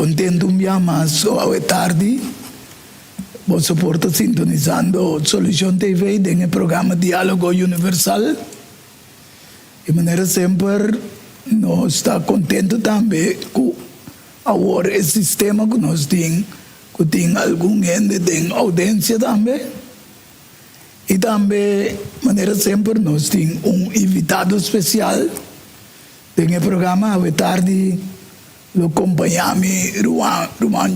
Kontentu un bia mas ku awe tardi boso por ta sintonisando Solucion TV den e programa Dialogo Universal. Di manera semper nos ta kontentu tambe ku awor e sistema ku nos tin ku tin algun hende den oudensia tambe. I tambe manera semper nos tin un invitado spesial den e programa awe tardi. Lo kompañá mi ruman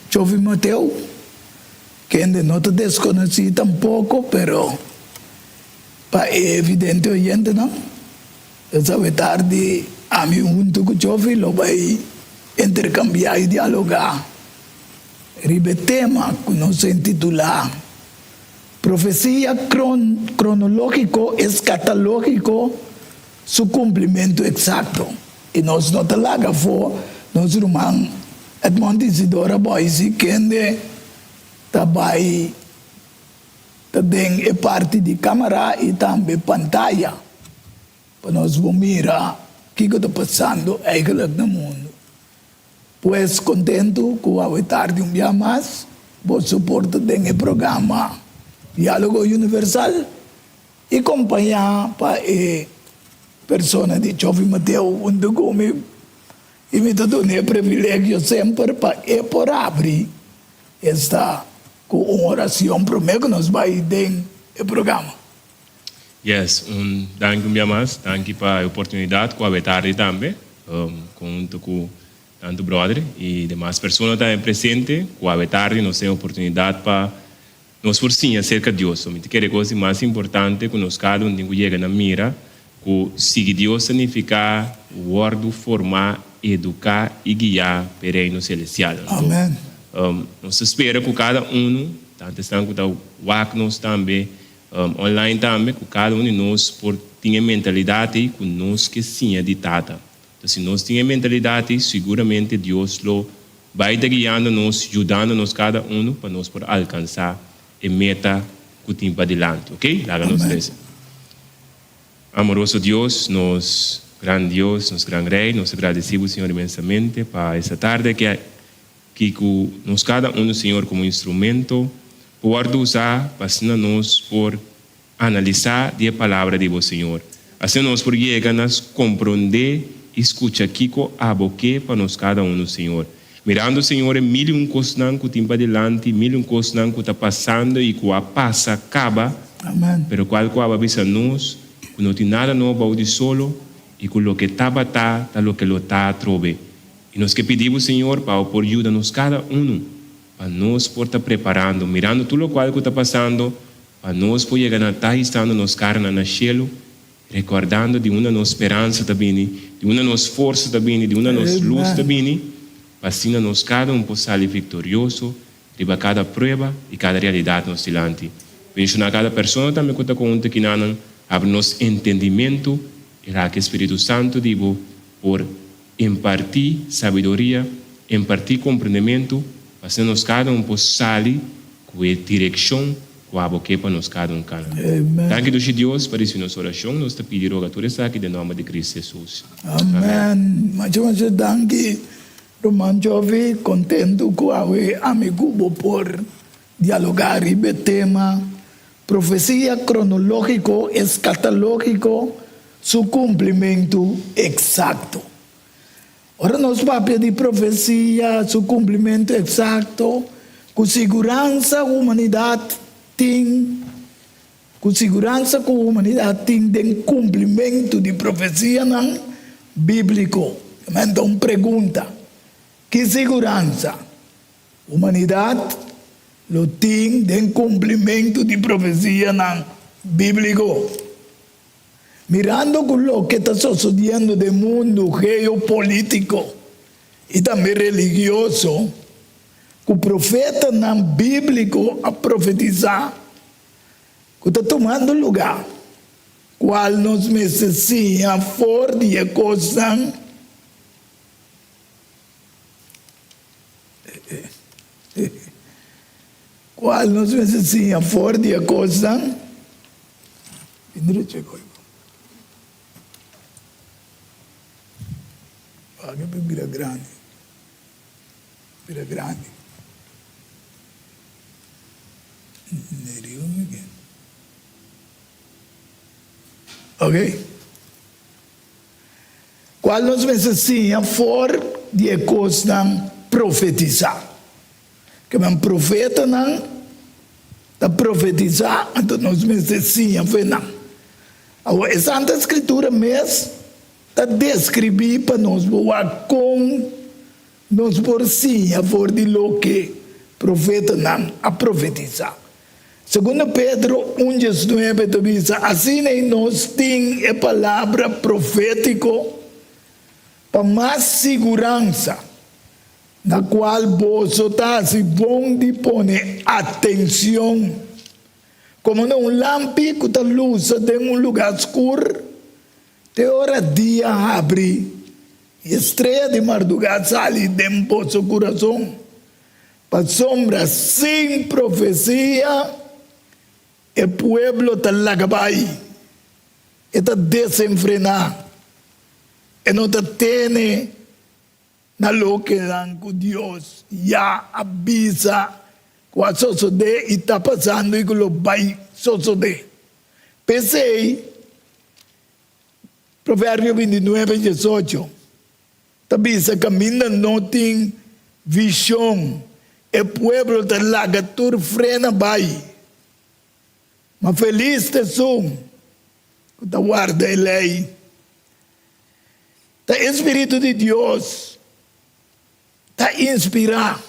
Jovi Mateo, kende no ta deskonosí tampoko, pero pa e evidente oyentenan, e sabe tardi ami huntu ku Jovi lo bai interkambiá i dialogá riba e tema ku nos a intitulá Profesia Kronológiko Eskatalógiko, Su Kumplimentu Eksakto. I nos no ta laga afó nos ruman Edmond Isidora Boisi kende ta bai ta den e parti di kamara i tambe pantaya pa nos por mira kiko ta pasando eigenlijk na mundu. Pues kontentu ku awe tardi un bia mas boso por ta den e programa Diálogo Universal. I kompañá pa e persona di Chofi Mateo huntu ku mi, i mi ta duna e privilegio semper pa e por abri esta ku un oracion promé ku nos bai den e programa. Yes, un danki un bia mas. Danki pa e oportunidat ku awe tardi tambe huntu ku tantu brother i demas persona tambe presente ku awe tardi nos tin e oportunidat pa Nos por siña serka Dios. So mi ta kere kos di mas importante ku nos kada un tin ku yega na mira ku sigui Dios ta nifiká wòrdu formá, eduká i guiá p'e Reino Selestial. Anto, nos ta spera ku kada unu, tantu esnan ku ta wak nos tambe online tambe, ku kada un di nos por tin e mentalidat ei ku nos ke siña di Tata. Anto si nos tin e mentalidat ei, siguramente Dios lo Bai ta guiando nos, yudando nos kada unu pa nos por alkansá e meta ku tin padilanti. Ok? Laga nos resa. Amoroso Dios, nos gran Dios, nos gran Rei, nos ta gradesí bo, Señor, inmensamente pa esta tarde aki, aki ku nos kada unu, Señor, komo instrumento por wòrdu usá pa asina nos por Analisá di e Palabra di bo Señor. Asina nos por yega na komprondé i skucha kiko abo ke pa nos kada unu, Señor. Mirando, Señor, e mil i un kosnan ku tin padilanti, mil i un kosnan ku ta pasando i ku a pasa kaba, pero kual ku abo a bisa nos ku no tin nada nobo bou di solo i ku loke tabata ta loke lo ta atrobe. I nos ke pidi bo, Señor, pa abo por yuda nos kada unu, pa nos por ta preparando, mirando tur lokual ku ta pasando, Pa nos por yega na ta histando nos karanan na shelu, rekordando di unda nos speransa ta bini, di unda nos forsa ta bini, di unda nos lus ta bini, pa asina nos kada un por sali viktorioso riba kada prueba i kada realidat nos dilanti. Benshoná kada persona tambe ku ta konta kinanan, habri nos entendimentu i laga ku e Spiritu Santu di bo por impartí sabiduria, impartí komprendementu, pa asina nos kada un por sali ku e direkshon ku abo ke pa nos kada un kana. Danki dushi Dios pa risibi nos orashon, nos ta pidi roga tur esaki den nòmber di Kristu Hesus. Amen. Masha masha danki ruman Jovi, kontentu ku awe ami ku bo por dialogá riba e tema Profesia kronologiko eskatalogiko su kumplimentu eksakto. Ora nos papia di profesia su kumplimentu eksakto, ku siguransa humanidat tin ku siguransa ku humanidat tin den kumplimentu di profesianan bíbliko? Amen. Ta un pregunta. Ki siguransa humanidat lo tin den kumplimentu di profesianan bíbliko? Mirando ku loke ta sosodiendo den mundu geopolítiko i tambe religioso ku profetanan bíbliko a profetisá ku ta tumando lugá, kual nos mester siña for di e kosnan? Kual nos mester siña for di e kosnan? Bin drecha koe bo. Wak e por bira grandi. Bira grandi. Ok. Cual nos mester siña for di e cosnan profetisa? Kiman profetanan ta profetisa, anto nos mester siña for nan. Awor, e Santa Scritura mes ta describi pa nos bo wak con nos por siña for di loke profetanan a profetisa. Segundo Pedro un diesnuebe ta bisa, Asina i nos tin e palabra profétiko pa mas siguransa, na kual boso ta hasi bon di pone atenshon, komo na un lampi ku ta lusa den un lugá skur te ora dia habri i e strea di mardugá sali den boso kurason. Pasobra sin profesia e pueblo ta laga bai, e ta desenfrená, e no ta tene na lokenan ku Dios ya a bisa ku a sosodé i ta pasando i ku lo bai sosodé. P'esei, Proverbio bintinuebe diesocho ta bisa kaminda no tin vishon, e pueblo ta laga tur frena bai. Ma felis ta esun ku ta warda e lei. Ta e spiritu di Dios ta inspirá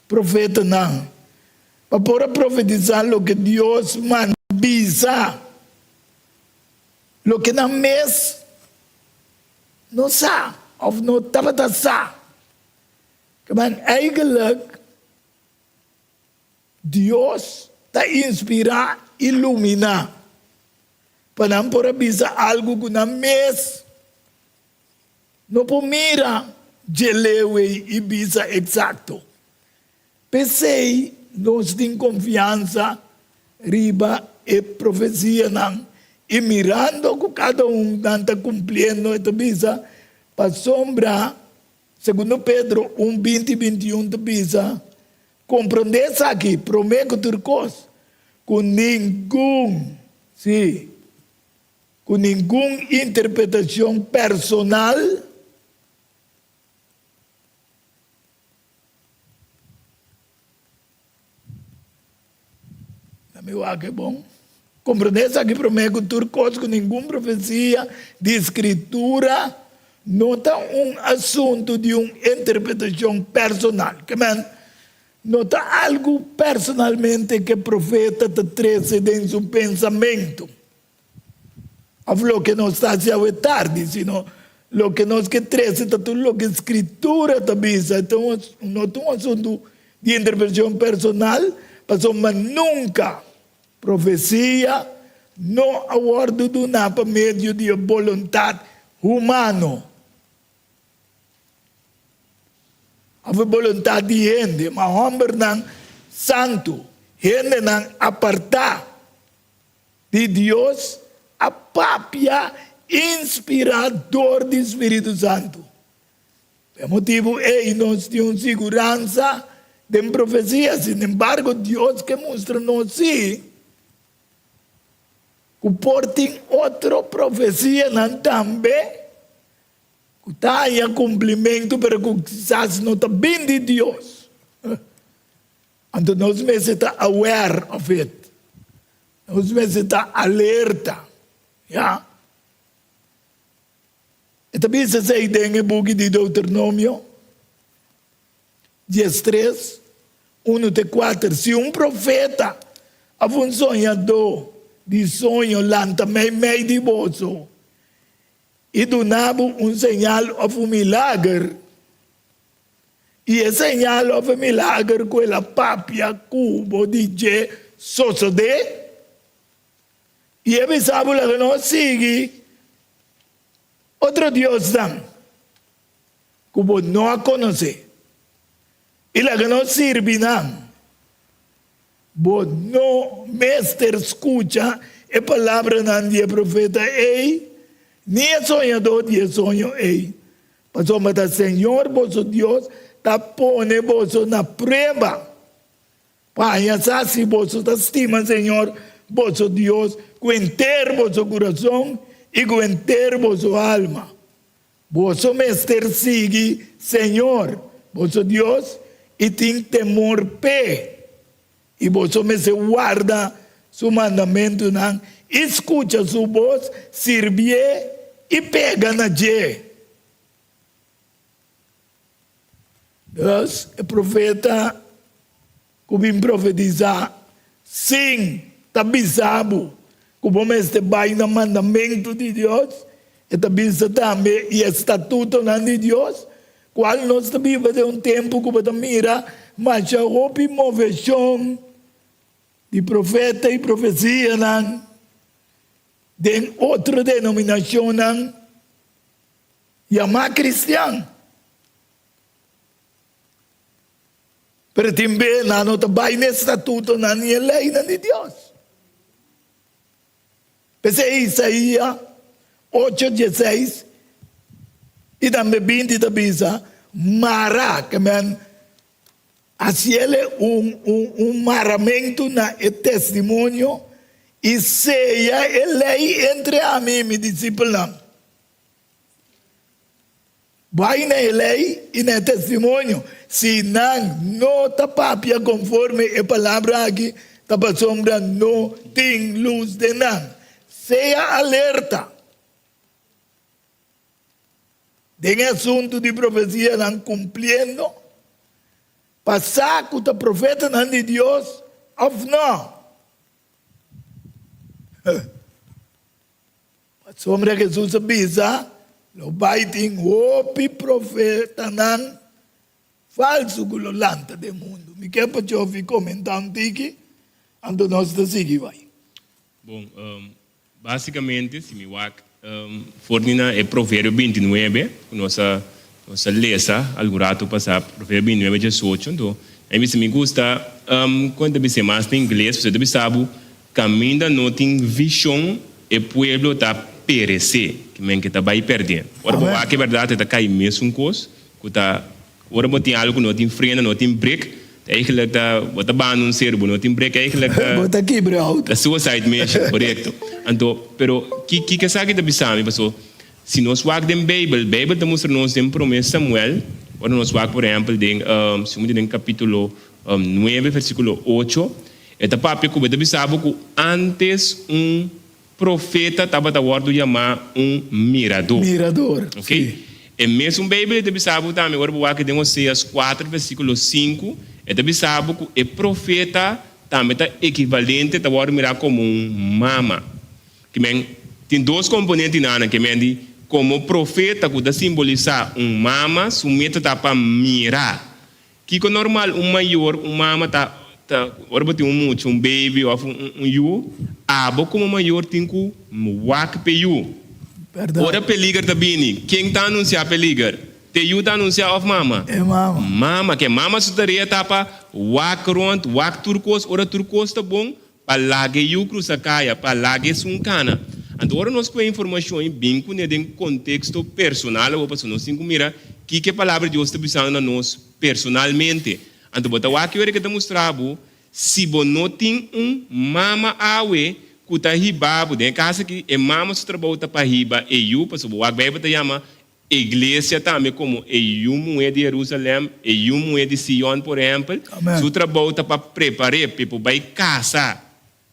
profetanan pa por a profetisá loke Dios manda bisa, loke nan mes no sa of no tabata sa. Kman eigenlijk Dios ta inspirá i luminá pa nan por a bisa algu ku nan mes no por mira dje leu ei i bisa eksakto. P'esei nos tin konfiansa riba e profesianan i mirando ku kada un nan ta kumpliendo e ta bisa, pasobra Segundo Pedro un binti bintiun ta bisa, Komprondé esaki promé ku tur kos, ku ningun, sí, ku ningun interpretashon personal, Na mi wak e bon. Komprendé esaki promé ku tur kos ku ningun profesia di Skritura no ta un asuntu di un interpretashon personal. Ke men, no ta algu personalmente ku e profeta ta trese den su pensamentu òf loke nos ta hasi awe tardi, sino loke nos ke trese ta tur loke Skritura ta bisa. No ta un asuntu di interpretashon personal, pasobra nunka profesia no a wòrdu duná pa medio di e boluntat humano òf e boluntat di hende, ma hòmbernan santu, hendenan apartá di Dios, a papia inspirá dor di spiritu santu. Pa e motibu ei nos tin un siguransa den profesia. Sinembargo, Dios ke mustra nos sí ku por tin otro profesianan tambe ku ta haña kumplimentu pero ku kisas no ta bin di Dios. Anto nos mester ta aware of it. Nos mester ta alerta. Ya. E ta bisa esei den e buki di Deuteronomio diestres, unu te kuater, Si un profeta òf un soñadó di soño lanta meimei di boso i duna bo un señal òf un milager, i e señal òf e milager ku el a papia ku bo di dje sosodé, I e bisa bo laga nos sigui otro diosnan ku bo no a konosé, i laga nos sirbi nan. Bo no mester skucha e palabranan di e profeta ei, ni e soñadó di e soño ei, pasobra ta señor boso Dios. ta pone boso na prueba pa haña sa si boso ta stima Señor boso Dios ku henter boso kurason i ku henter boso alma. Boso mester sigui Señor boso Dios i tin temor p'e. I boso mester warda su mandamentunan i skucha su bos, sirbié i pega na dje. Dus, e profeta ku bin profetisá sin ta bisa bo ku bo mester bai na mandamentu di Dios, e ta bisa tambe i e statutonan di Dios, Cual nos ta biba den un tempu cu bo ta mira masha hopi movecion di profeta y profecianan den otro denominacionnan yama cristian. Pero tin be nan no ta bay n'e statutonan ni e leynan di Dios. P'esei Isaia ocho dieseis i tambe binti ta bisa, Mara, ke men hasiel e un un maramentu na e testimonio i seya e lei entre ami i mi disipelnan. Bai na e lei i na e testimonio. Si nan no ta papia konforme e palabra aki, ta pasobra no tin lus den nan. Sea alerta den e asuntu di profesianan kumpliendo, pa sa ku ta profetanan di Dios òf no. Pasobra Hesus a bisa, Lo bai tin hopi profetanan falsu ku lo lanta den mundu. Mi ke pa Jofi komentá un tiki, anto nos ta sigui bai. Bon, basikamente si mi wak for di na e Proverbio bintinuebe ku nos a nos a lesa algun ratu pasá, Proverbio bintinuebe diesocho, anto a mi bisa mi gusta kon e ta bis'é mas na ingles, pasobra e ta bisa bo Kaminda no tin vishon, e pueblo ta peresé, ki men ke ta bai pèrdé. Ora bo wak e bèrdat e ta kai mesun kos ku ta ora bo tin algu ku no tin freno, no tin brek, ta eigentlik ta bo ta banda un seru, bo no tin brek eigentlik ta Bo ta kibra outo. Ta suicide mission, korekto. Anto, pero ki kiko esaki ta bisa mi? Paso si nos wak den Beibel, Beibel ta mustra nos den Promé Samuel, ora nos wak por ehèmpel den, si un den kapítulo nuebe versíkulo ocho, E ta papia ku bo, e ta bisa bo ku ántes un profeta tabata wòrdu yamá un miradó. Mirador, Ok? sí. E mesun Beibel e ta bisa bo tambe ora bo wak den Oseas kuater versíkulo sinku, e ta bisa bo ku e profeta tambe ta ekivalente, ta wòrdu mirá komo un mama. Ke men, tin dos komponente nan, ke men di komo profeta ku ta simbolisá un mama, su meta ta pa mira. Kiko normal un mayor, un mama ta ta ora bo tin un mucha, un baby of un un yu, abo komo mayor tin ku wak p'e yu. Berdad. Ora peliger ta bini, ken ta anunsiá peliger? T'e yu ta anunsiá of mama? E mama. Mama. Ke mama su tarea ta pa wak rond, wak tur kos, ora tur kos ta bon, Pa laga e yu krusa kaya, pa laga esun kana. Anto ora nos kohe informashon i bin kuné den konteksto personal awor, pasobra nos tin ku mira kiko e Palabra di Dios ta bisando na nos personalmente. Anto bo ta wak ki ora ke ta mustra bo si bo no tin un mama awe ku ta hiba bo. Den e kas aki e mama su trabou ta pa hiba e yu, pasobra bo wak Beibel ta yama E iglesia tambe komo e yu muhé di Herusalèm, e yu muhé di Sion, por ehèmpel, su trabou ta pa prepar'é p'e por bai kasa.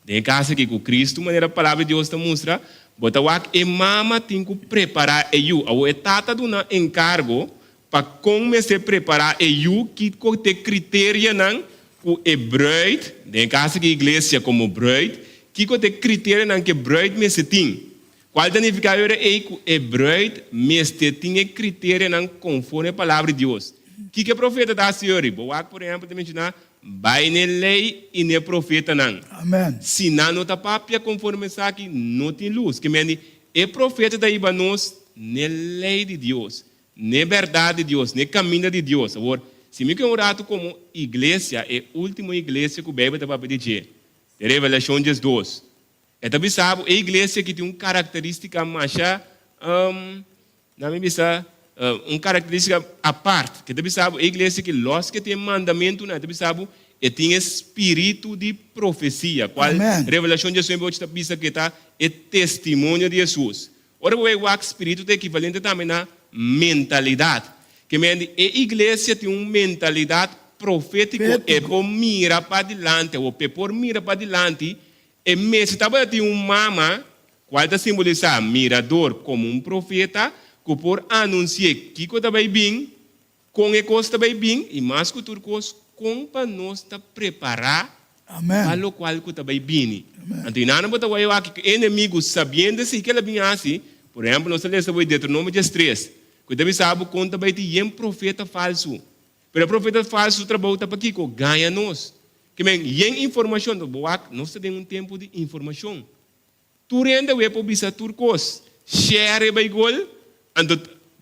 Den e kasa aki ku Kristu, manera Palabra di Dios ta mustra, bo ta wak e mama tin ku prepará e yu. Awor e tata duna enkargo pa kon mester prepará e yu, kiko t'e kriterianan ku e bruid, den e kasa aki iglesia komo bruid, kiko t'e kriterianan ku e bruid mester tin. Cual ta nifica ora ei cu e bruid mester tin e criterianan conforme e Palabra di Dios? Kico e profeta ta haci ora? Bo wak, por ehempel, ta menciona, Bai n'e ley i n'e profetanan. Amen. Si nan no ta papia conforme esaki, no tin luz. Ke mende, e profeta ta hiba nos n'e ley di Dios, n'e berdad di Dios, n'e caminda di Dios. Awor, si mi ke un rato como iglesia, e ultimo iglesia cu Bijbel ta papia di dje, den Revelacion diesdos, E ta bisa bo e iglesia ki tin un karakteristika masha, nan mi bisa, un karakterístika apart, ke ta bisa bo e iglesia ki lòs ke tin e mandamentunan, e ta bisa bo e tin e spiritu di profesia, kual Revelashon diesnuebe ocho ta bisa ke ta e testimonio di Hesus. Ora bo bai wak spiritu ta ekivalente tambe na mentalidat. Ke men di e iglesia tin un mentalidat profétiko, e por mira padilanti, awor p'e por mira padilanti e mester tabata tin un mama kual ta simbolisá mirador komo un profeta ku por anunsi'é kiko ta bai bin, kon e kos ta bai bin i mas ku tur kos kon pa nos ta prepará pa lokual ku ta bai bini. Anto i nana bo ta wak aki ku e enemigu sabiendo esei ke el a bin hasi, por ehèmpel nos ta lesa bo e Deuteronomio diestres ku ta bisa bo kon ta bai tin yen profeta falsu. Pero e profeta falsu su trabou ta pa kiko? Gaña nos. Ke men yen informashon, bo wak nos ta den un tempu di informashon. Tur hende awe por bisa tur kos. Share bai gol, anto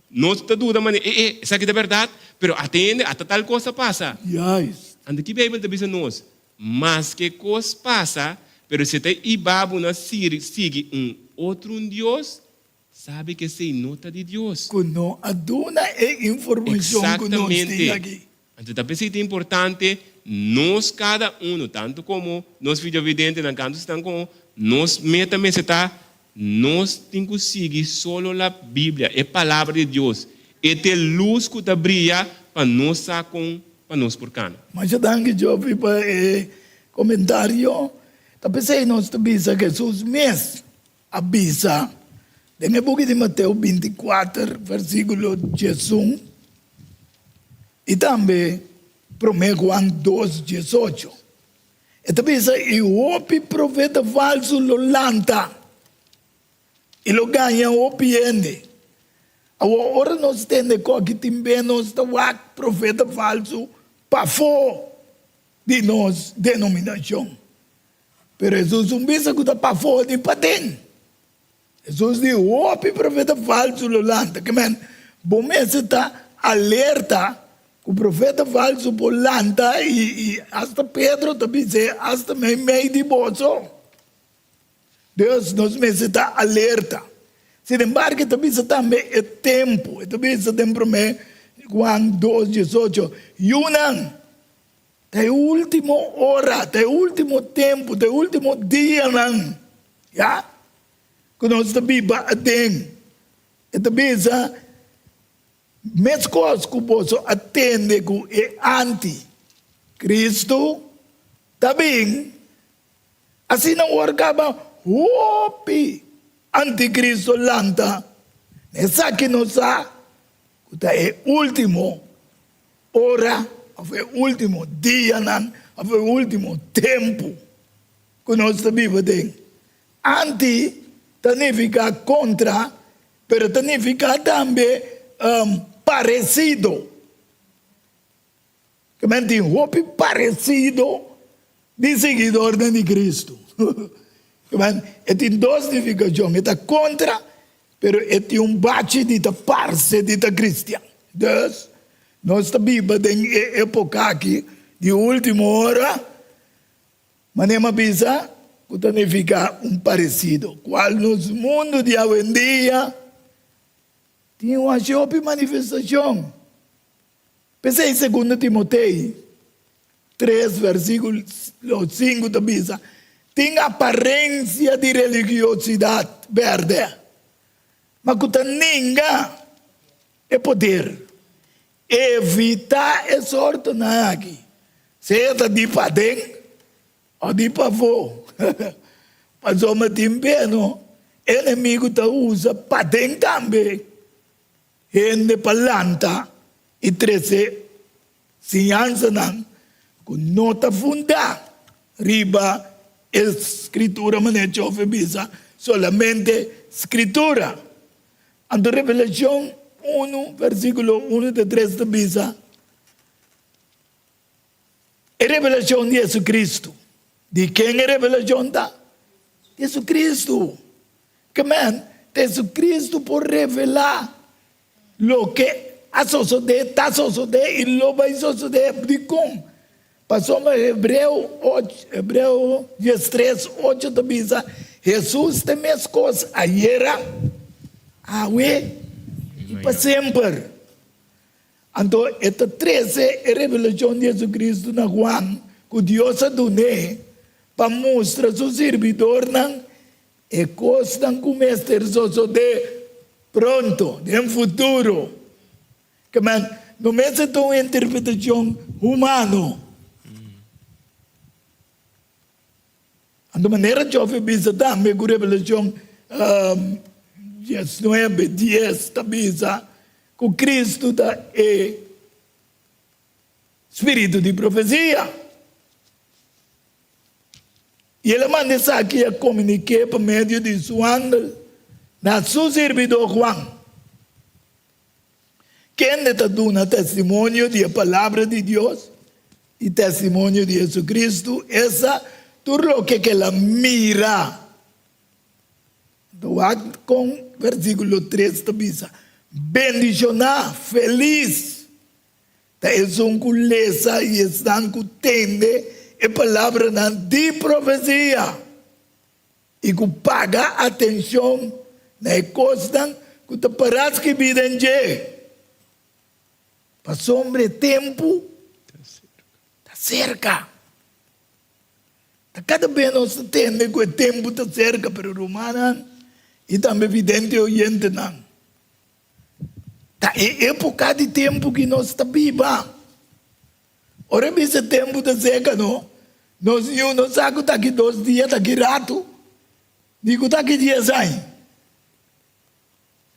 nos ta duda manera, e e, esaki ta bèrdat? Pero ata hende, ata tal kos a pasa. Juist. Anto ki Beibel ta bisa nos? Maske kos pasa, pero si ta iba bo na sigui un otro un dios, sabi ku esei no ta di Dios. Ku no a duna e informashon ku nos tin aki. Eksaktamente. Anto ta p'esei ta importante nos kada uno, tantu komo nos videovidentenan, kantu esnan komo nos meta mester ta, nos tin ku sigui solo la Biblia, e Palabra di Dios. E ta e lus ku ta bria pa nos sa kon pa nos por kana. Masha danki Joffrey pa e komentario. Ta p'esei nos ta bisa Hesus mes a bisa den e buki di Mateo 24, versíkulo 11, i tambe Promé Juan 2, 18. E ta bisa, I hopi profeta falsu lo lanta i lo gaña hopi hende. Awor, ora nos tende koki tin be nos ta wak profeta falsu pafó di nos denominashon. Pero Hesus un bisa ku ta pafó ni paden. Hesus di, Hopi profeta falsu lo lanta. Ke men, bo mester ta alerta ku profeta falsu por lanta i i asta Pedro ta bis'é asta meimei di boso. Dus nos mester ta alerta. Sin embargo e ta bisa tambe e tempu. E ta bisa den promé Juan dos diesocho, Yunan, Ta e ultimo ora, ta e ultimo tempu, ta e ultimo dianan, ya, ku nos ta biba aden. E ta bisa, Meskos ku boso a tende ku e anti Kristu ta bin, asina wòrdu kaba hopi anti Kristu lanta. Esaki nos sa ku ta e ultimo Ora of e ultimo dianan of e ultimo tempu ku nos ta biba den. Anti ta nifiká kontra, pero ta nifiká tambe paresido. Ke men tin hopi paresido di siguidornan di Kristu. Ke men e tin dos nifikashon, e ta kontra, pero e tin un bachi di ta parse di ta kristian. Dus, nos ta biba den e epoka aki di ultimo ora, manera mi a bisa, ku ta nifiká un paresido, kual nos mundu di awendia tin un hashi hopi manifestashon. P'esei Segundo Timotei tres versíkulo sinku ta bisa, Tin aparensia di religiosidat bèrdè, ma ku ta ninga e poder. Evitá e sortonan aki, sea ta di paden òf di pafó. Pasobra tin beno enemigu ta usa paden tambe. Hende pa lanta i trese siñansanan ku no ta fundá riba e Skritura manera Chofe bisa, solamente Skritura. Anto Revelashon unu versíkulo unu te tres ta bisa, E revelashon di Jesucristo. Di ken e revelashon ta? Jesucristo. Ke men, ta Jesucristo por revelá loke a sosodé, ta sosodé i lo bai sosodé. Dikon? Pasobra Hebreo ocho, Hebreo diestres ocho ta bisa, Jesus ta e meskos ayera, awe. I pa semper. Anto e ta trese e revelashon di Jesucristo na Juan ku Dios a dun'é pa mustra su sirbidornan e kosnan ku mester sosodé pronto, den futuro. Kemen, no mester ta un interpretashon humano. Anto manera Job a bisa tambe ku Revelashon diesnuebe, dies ta bisa ku Kristu ta e spiritu di profesia. I el a manda esaki a komunik'é pa medio di su angel na su sirbidó Juan, kende ta duna testimonio di e palabra di Dios i testimonio di Jesucristo, esta, tur loke ku el a mira. Anto wak kon versíkulo tres ta bisa, Bendishoná, felis, ta esun ku lesa i esnan ku tende e palabranan di profesia i ku paga atenshon na e kosnan ku ta pará skibí den dje. Pasobra e tempu ta serka. Ta kada bes nos ta tende ku e tempu ta serka, pero rumannan i tambe vidente oyentenan, ta e epoka di tempu ki nos ta biba. Ora e bisa e tempu ta serka no, nos niun no sa ku ta ki dos dia, ta ki ratu, ni ku ta ki dies aña.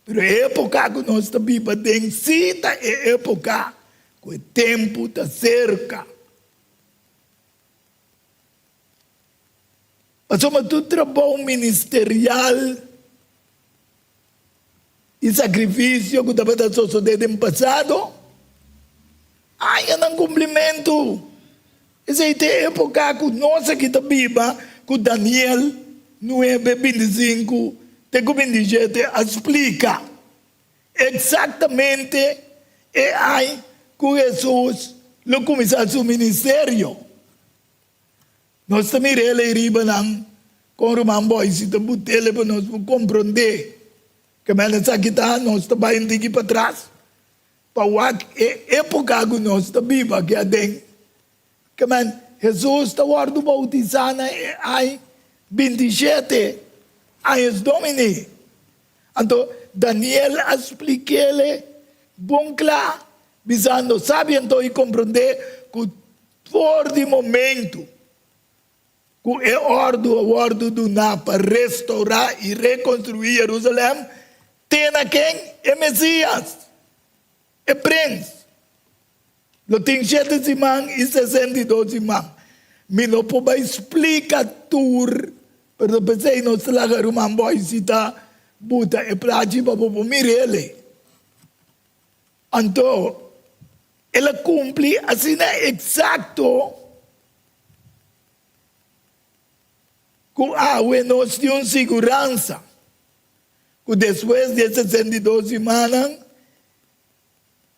Pero e époka ku nos ta biba den sí ta e époka ku e tempu ta serka. Pasobra tur trabou ministerial i sakrifisio ku tabata sosodé den pasado a haña nan kumplimentu. Esei ta e époka ku nos aki ta biba ku Daniel nuebe, bintisinku te ku bintishete a splika eksaktamente e ai ku Hesus lo kuminsá su ministerio. Nos ta mira el ei riba nan kon ruman Boyce ta but'el pa nos por komprondé. Kemel esaki ta nos ta bai un tiki patras. Pa wak e époka ku nos ta biba aki aden, kemen Hesus ta wòrdu boutisá na e ai bintishete años Domini. Anto Daniel a splik'é bon kla, bisando, Sabi anto i komprondé ku for di momentu ku e òrdu a wòrdu duná pa restourá i rekonstruí Jerusalèm, te na ken e Mesías, e Prens, lo tin shete siman i 62 siman. Mi no por bai splika tur, pero p'esei nos ta laga ruman Boyce ta buta e plachi pa bo por mir'el. Anto, el a kumpli asina eksakto ku awe nos tin un siguransa ku despues di e 62 simannan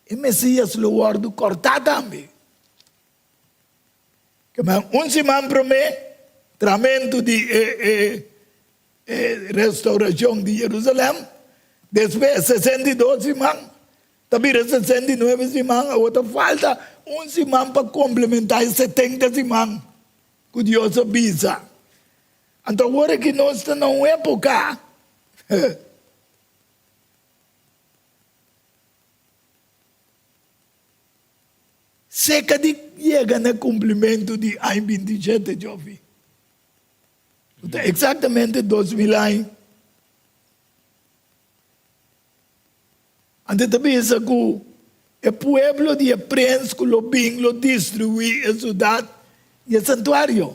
e Mesías lo wòrdu kòrtá tambe. Kema un siman promé tramentu di e e restaurashon di Jerusalèm, despues 62 siman Ta bira 69 siman, awor ta falta un siman pa komplementá e 70 siman ku Dios a bisa. Anto awor aki nos ta na un époka seka di yega na e kumplimentu di aña 27, Jofi. Ku ta eksaktamente 2000 aña. Anto ta bisa ku e pueblo di e prens ku lo bin lo destruí e siudat i e santuario.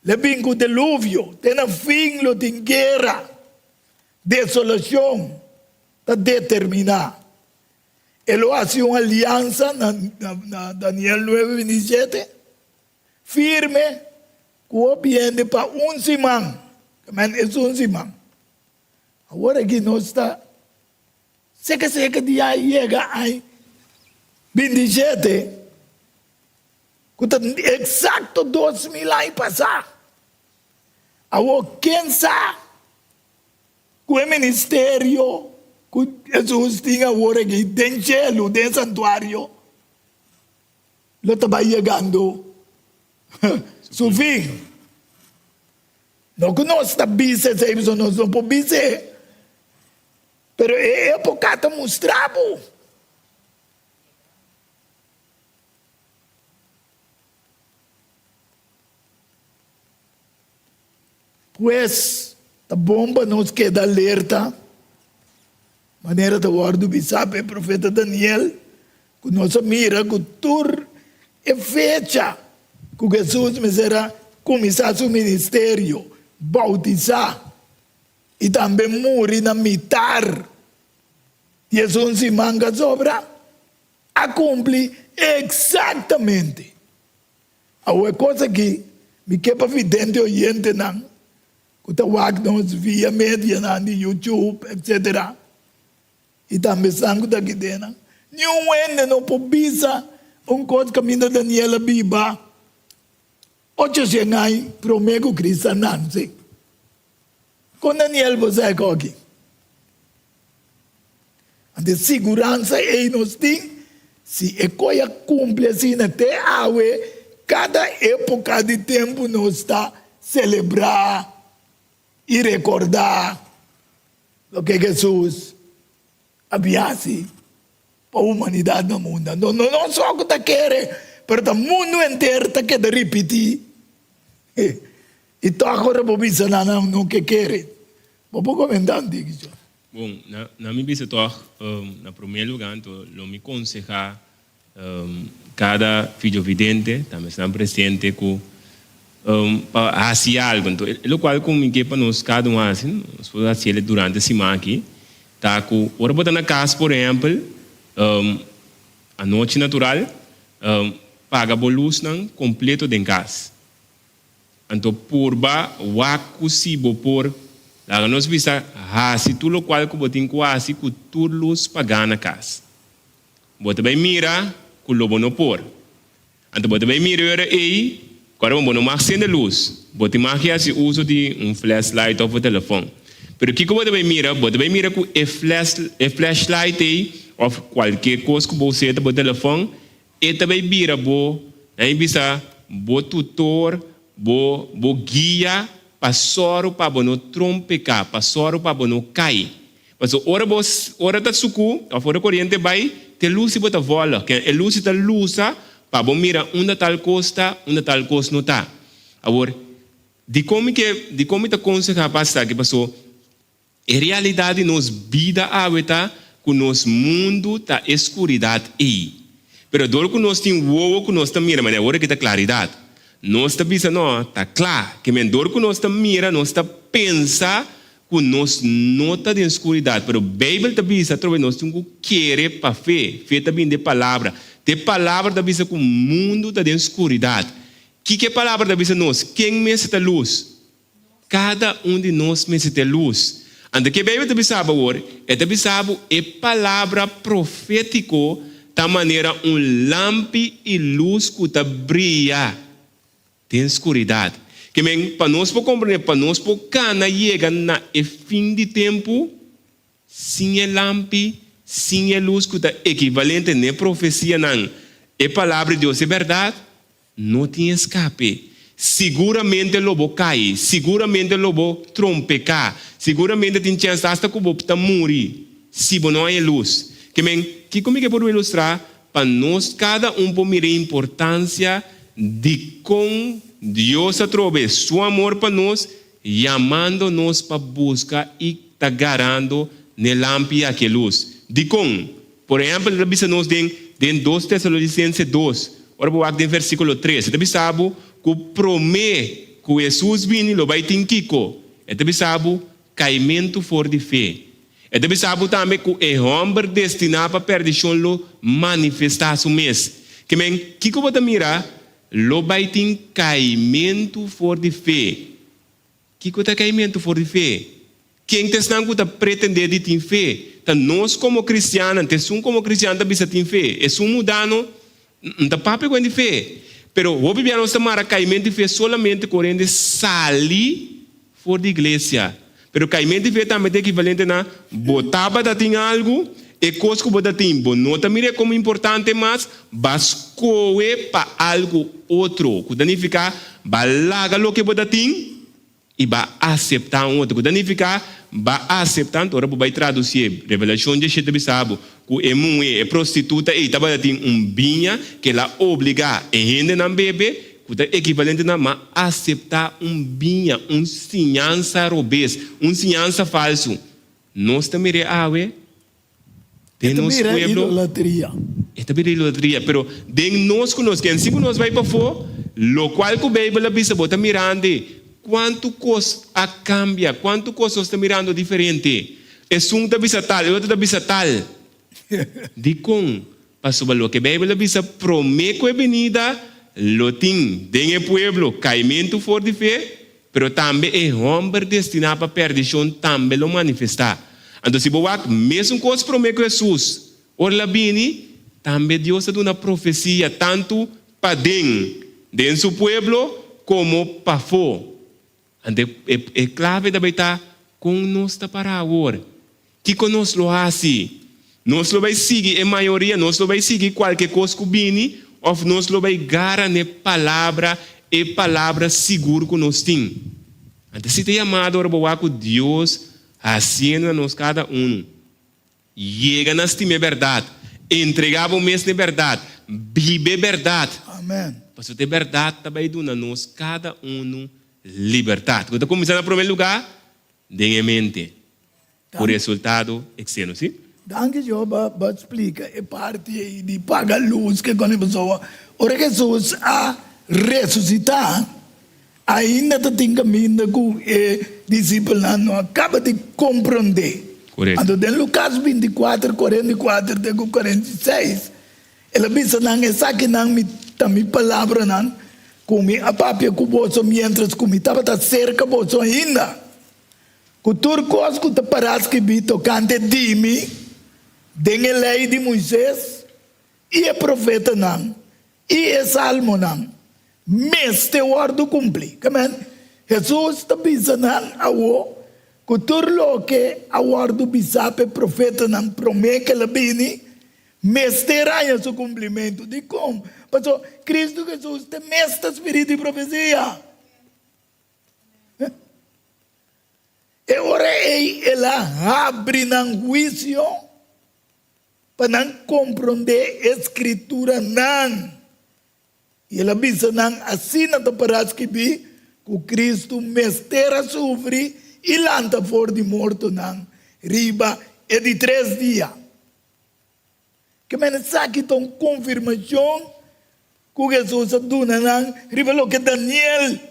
Lo bin ku deluvio, te na fin lo tin guera, desolashon ta determiná. E lo hasi un aliansa na Daniel nuebe 27. Firme ku hopi hende pa un siman. Amen, es un siman. Awor aki nos ta seka seka di a yega ai 27, ku ta eksakto 2000 aña pasá. Awor ken sa? Ku e ministerio ku Hesus tin awor aki den shelu, den e santuario, lo ta bai yegando su fin. No ku nos ta bisa esei, pasobra nos no por bisa e, pero e époka ta mustra bo. Pues, ta bon pa nos keda alerta, manera ta wòrdu bisá pa e profeta Daniel, ku nos a mira ku tur e fecha ku Hesus mester a kuminsá su ministerio, boutisá i tambe muri na mitar di esun siman ku a sobra, a kumpli eksaktamente. Awor e kos aki mi ke pa vidente oyentenan ku ta wak nos via medianan di YouTube etc. I tambe esnan ku ta aki den nan. Niun hende no por bisa un kos kaminda Daniel a biba ochoshen aña promé ku Cristo a nanse. Kon Daniel por sa e kos aki? Anto e siguransa ei nos tin, si e koi a kumpli asina te awe, kada époka di tempu nos ta selebrá i rekordá loke Hesus a bin hasi pa humanidat na mundu. Anto no nos so ku ta kere, pero ta mundu henter ta keda ripití. I tòg ora bo bisa nan, nan no ke kere. Bo por komentá un tiki, John? Bon, na na mi bisa tòg, na promé lugá anto lo mi konsehá kada videovidente, tambe esnan presente ku pa hasi algu. Anto e lokual ku mi ke pa nos kada un hasi, nos por hasi el durante e siman aki, ta ku ora bo ta na kas por ehèmpel, anochi natural, paga bo lusnan kompleto den kas. Anto purba wak ku si bo por, laga nos bisa hasi tur lokual ku bo tin ku hasi ku tur lus pagá na kas. Bo ta bai mira ku lo bo no por. Anto bo ta bai mira e ora ei ku ora bo no mag sende lus, bo tin mag hasi uso di un flashlight òf bo telefòn. Pero kiko bo ta bai mira? Bo ta bai mira ku e flash e flashlight ei òf kualke kos ku bo us'e ta bo telefòn E ta bay bira bo, nan e bisa, bo tutor, bo, bo guia pa sòru pa bo no trompeká, pa sòru pa bo no kai. Pasobra ora bo, ora ta sukú òf ora koriente bai, te lus di bo ta vòlò. Ken e lus ta lusa pa bo mira unda tal kos ta, unda tal kos no ta. Awor, dikon mi ke, dikon mi ta konsehá pa esaki? Pasobra E realidat di nos bida awe ta ku nos mundu ta e skuridat ei. Pero dor ku nos tin wowo ku nos ta mira, manera awor aki ta klaridat, nos ta bisa no, ta kla. Ke men dor ku nos ta mira, nos ta pensa ku nos no ta den skuridat. Pero Beibel ta bisa atrobe nos tin ku kere pa fe. Fe ta bini di e palabra. Te palabra ta bisa ku mundu ta den skuridat. Kiko e palabra ta bisa nos? Ken mester ta lus? Kada un di nos mester ta e lus. Anto ke Beibel ta bisa bo awor? E ta bisa bo e palabra profétiko ta manera un lampi i lus ku ta bria den skuridat. Ke men, pa nos por komprendé, pa nos por kana yega na e fin di tempu sin e lampi, sin e lus ku ta ekivalente n'e profesianan, e Palabra di Dios e bèrdat, No tin eskape. Siguramente lo bo kai, siguramente lo bo trompeká, siguramente tin chèns asta ku bo ta muri si bo no haña lus. Ke men, kiko mi ke por ilustrá pa nos kada un por mira e importansia di kon Dios a trobe su amor pa nos yamando nos pa buska i ta garando n'e lampi aki e lus. Dikon? Por ehèmpel, e ta bisa nos den den Dos Tesalonisense dos, ora bo wak den versíkulo tres, e ta bisa bo ku promé ku Hesus bini lo bai tin kiko? E ta bisa bo kaimentu for di fe. E ta bisa bo tambe ku e hòmber destiná pa pèrdishon lo manifestá su mes. Ke men, kiko bo ta mira? Lo bai tin kaimentu for di fe. Kiko ta kaimentu for di fe? Ken ta esnan ku ta pretendé di tin fe? Ta nos komo kristiannan, ta esun komo kristian ta bisa tin fe. Esun mudano n ta papia ku hende di fe. Pero hopi bia nos ta mara kaimentu di fe solamente ku ora hende sali for di iglesia. Pero kaimentu di fe tambe ta ekivalente na bo tabata tin algu, e kos ku bo ta tin bo no ta mir'é komo importante mas, ba skohe pa algu otro, ku ta nifiká ba laga loke bo ta tin i ba aseptá un otro, ku ta nifiká ba aseptá. Anto ora bo bai tradusié Revelashon diesshete bisa bo ku e muhé, e prostituta ei tabata tin un biña ku el a obligá e hendenan bebe, ku ta ekivalente na ma aseptá un biña, un siñansa robes, un siñansa falsu. Nos ta mir'é awe E den ta nos bira pueblo. idolatria. E ta bira idolatria, pero den nos ku nos ken, si ku nos bai pafó, lokual ku Beibel a bisa, bo ta mirando kuantu kos a kambia, kuantu kos nos ta mirando diferente. Esun ta bisa tal, e otro ta bisa tal. Dikon? Pasobra loke Beibel a bisa promé ku e binida, lo tin den e pueblo kaimentu for di fe, pero tambe e hòmber destiná pa pèrdishon tambe lo manifestá. Anto si bo wak mesun kos promé ku Hesus, ora el a bini, tambe Dios a duna profesia tantu paden den su pueblo komo pafó. Anto e clave ta bay ta con nos ta para awor. Kico nos lo haci? Nos lo bay sigui e mayoria? Nos lo bay sigui cualke cos cu bini? Of nos lo bay gara n'e palabra, e palabra sigur cu nos tin? Anto si ta yamado ora bo wak cu Dios haciendo na nos cada uno. Yega na stima e bèrdat. Entregá bo mes na e bèrdat. Biba e bèrdat. Amen. Pasobra e bèrdat ta bai duna nos kada unu libertat. Ku ta kuminsá na promé lugá den e mente, ku resultado eksterno. Sí? Danki Jehová pa splika e parti ei di paga lus ke kòne pasobra ora Hesus a resusitá Ainda ta tin kaminda ku e disipelnan no a kaba di komprondé. Anto den Lukas bintikuater, kuarenta i kuater te ku 46, el a bisa nan, Esakinan mi ta mi palabranan ku mi a papia ku boso miéntras ku mi tabata serka boso ainda, ku tur kos ku ta pará skibí tokante di mi den e Lei di Moises i e Profetanan i e Salmonan mester wòrdu kumplí. Amen. Hesus ta bisa nan awor ku tur loke a wòrdu bisá pa e profetanan promé ku el a bini mester haña su kumplimentu. Dikon? Pasobra Kristu Hesus ta e mes ta spiritu di profesia. E ora ei el a habri nan huisio pa nan komprondé e Skrituranan. I el a bisa nan, Asina ta pará skibí ku Kristu mester a sufri i lanta for di mortonan riba e di tres dia. Ke men esaki ta un konfirmashon ku Hesus a duna nan riba loke Daniel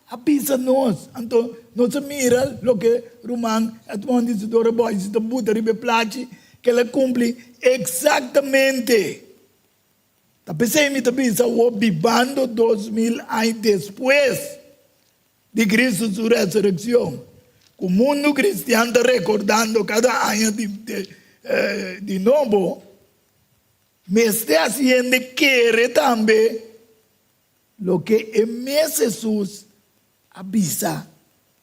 a bisa nos. Anto nos a mira loke ruman Edmond Isidore Boyce ta buta riba e plachi, ku el a kumpli eksaktamente. Ta p'esei mi ta bisa awor, bibando 2000 aña despues di Cristo su resureccion, cu mundu cristian ta recordando cada aña di nobo, mester haci hende kere tambe loke e mes Jesus a bisa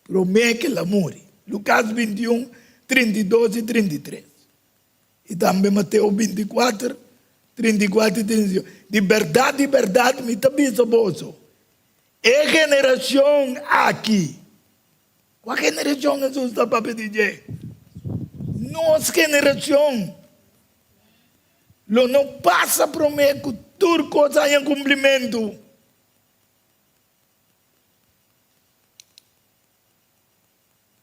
prome cu el a muri. Lucas 21, 32 y 33. I tambe Mateo 24, 34 i 35, Di bèrdat, di bèrdat mi ta bisa boso, e generashon aki, kua generashon Hesus ta papia di dje? Nos generashon lo no pasa promé ku tur kos haña kumplimentu.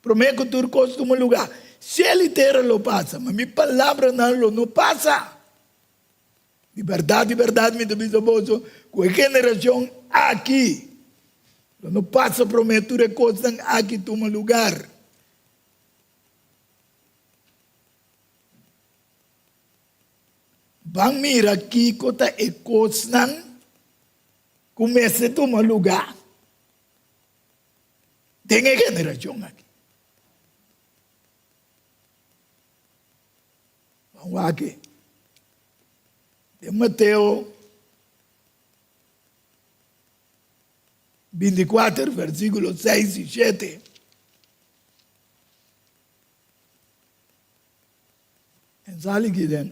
Promé ku tur kos tuma lugá, shel i tera lo pasa, ma mi palabranan lo no pasa. Di bèrdat, di bèrdat mi ta bisa boso ku e generashon aki lo no pasa promé tur e kosnan aki tuma lugar. Ban mira kiko ta e kosnan ku mester tuma lugá. Den e generashon aki. Ban wak e. Den Mateo 24, versíkulo 6 i 7. Men sali ki den.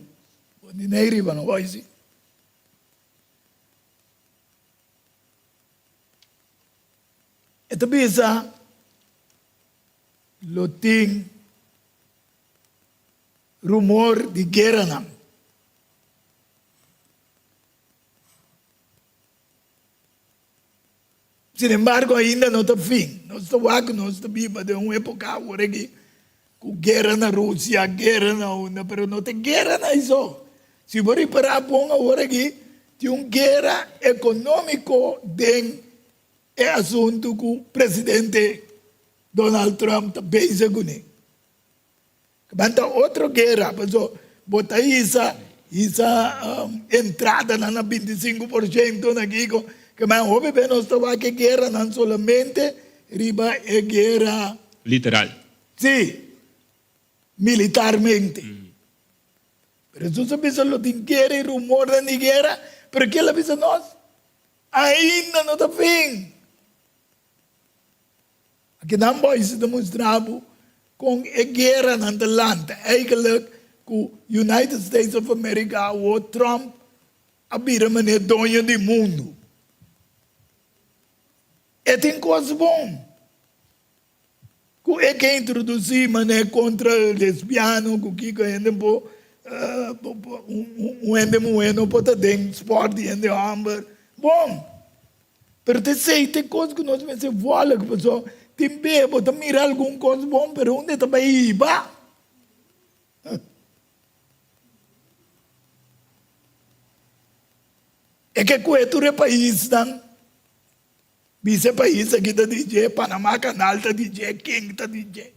Bo di nei riba no bai si. E ta bisa lo tin rumor di gueranan. Sin embargo, ainda no ta fin. Nos ta wak ku nos ta biba den un epoka awor aki ku guera na Rusia, guera na unda, pero no ta guera na esó. Si bo ripará bon awor aki, tin un guera ekonómiko den e asuntu ku presidente Donald Trump ta bezig kuné. Banta otro guera, paso bo ta hisa hisa entradanan na 25% na kiko, ke man hopi be nos ta wak e gueranan solamente riba e guera. Literal. Si, militarmente. Pero Hesus a bisa lo tin guera i rumornan di guera, pero kiel a bisa nos? Ainda no ta fin. Akinan boys ta mustra bo kon e gueranan ta lanta. Eigenlijk ku United States of America awo Trump a bira manera doño di mundu. E tin kos bon ku e ke introdusi manera kontra lesbiano ku kiko hende por un hende muhe no por ta den sport di hende homber. Bon. Pero ta esei ta e kos ku nos mester vòlg, pasobra tin bes bo ta mira algun kos bon, pero unda e ta bai hiba? E ke kue tur e paisnan, bisa e pais aki ta di dje, Panama Canal ta di dje, ken ta di dje.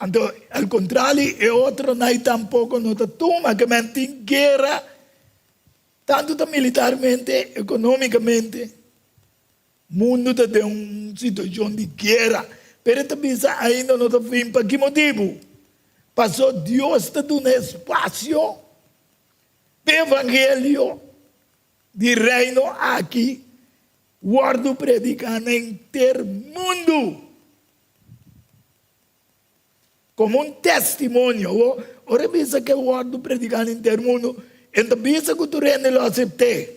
Anto, al kontrali, e otronan ei tampoko no ta tuma, ke men tin guera. Tantu ta militarmente, economicamente, mundo ta den un situacion di guera. Pero e ta bisa ainda no ta fin. Pa ki motibu? Paso Dios ta duna espacio p'e evangelio di Reino aki wordo predica na henter mundo. Komo un testimonio. Awor, ora e bisa ku e wòrdu prediká na henter mundu, e no ta bisa ku tur hende lo asept'é.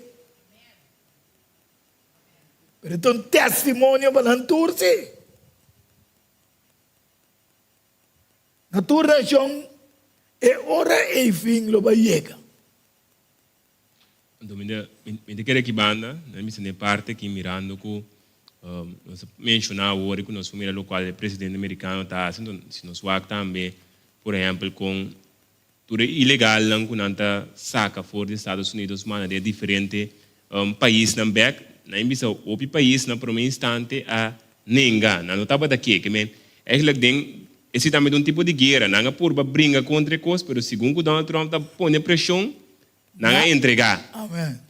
Pero e ta un testimonio pa nan tur, sí. Na tur nashon, e ora ei fin lo bai yega. Anto mi ta mi ta kere aki banda, na mi sende parte aki mirando ku nos a menshoná awor ku nos por mira lokual e presidente merikano ta hasi, anto si nos wak tambe por ehèmpel kon tur e ilegalnan ku nan ta saka for di Estados Unidos manda den e diferente paisnan bèk, nan a bisa hopi pais na promé instante a nenga, nan no tabata ke, ke men eigenlijk den Esei tambe ta un tipo di guera. Nan a purba bringa kontra e kos, pero segun ku Donald Trump ta pone preshon, nan a entregá.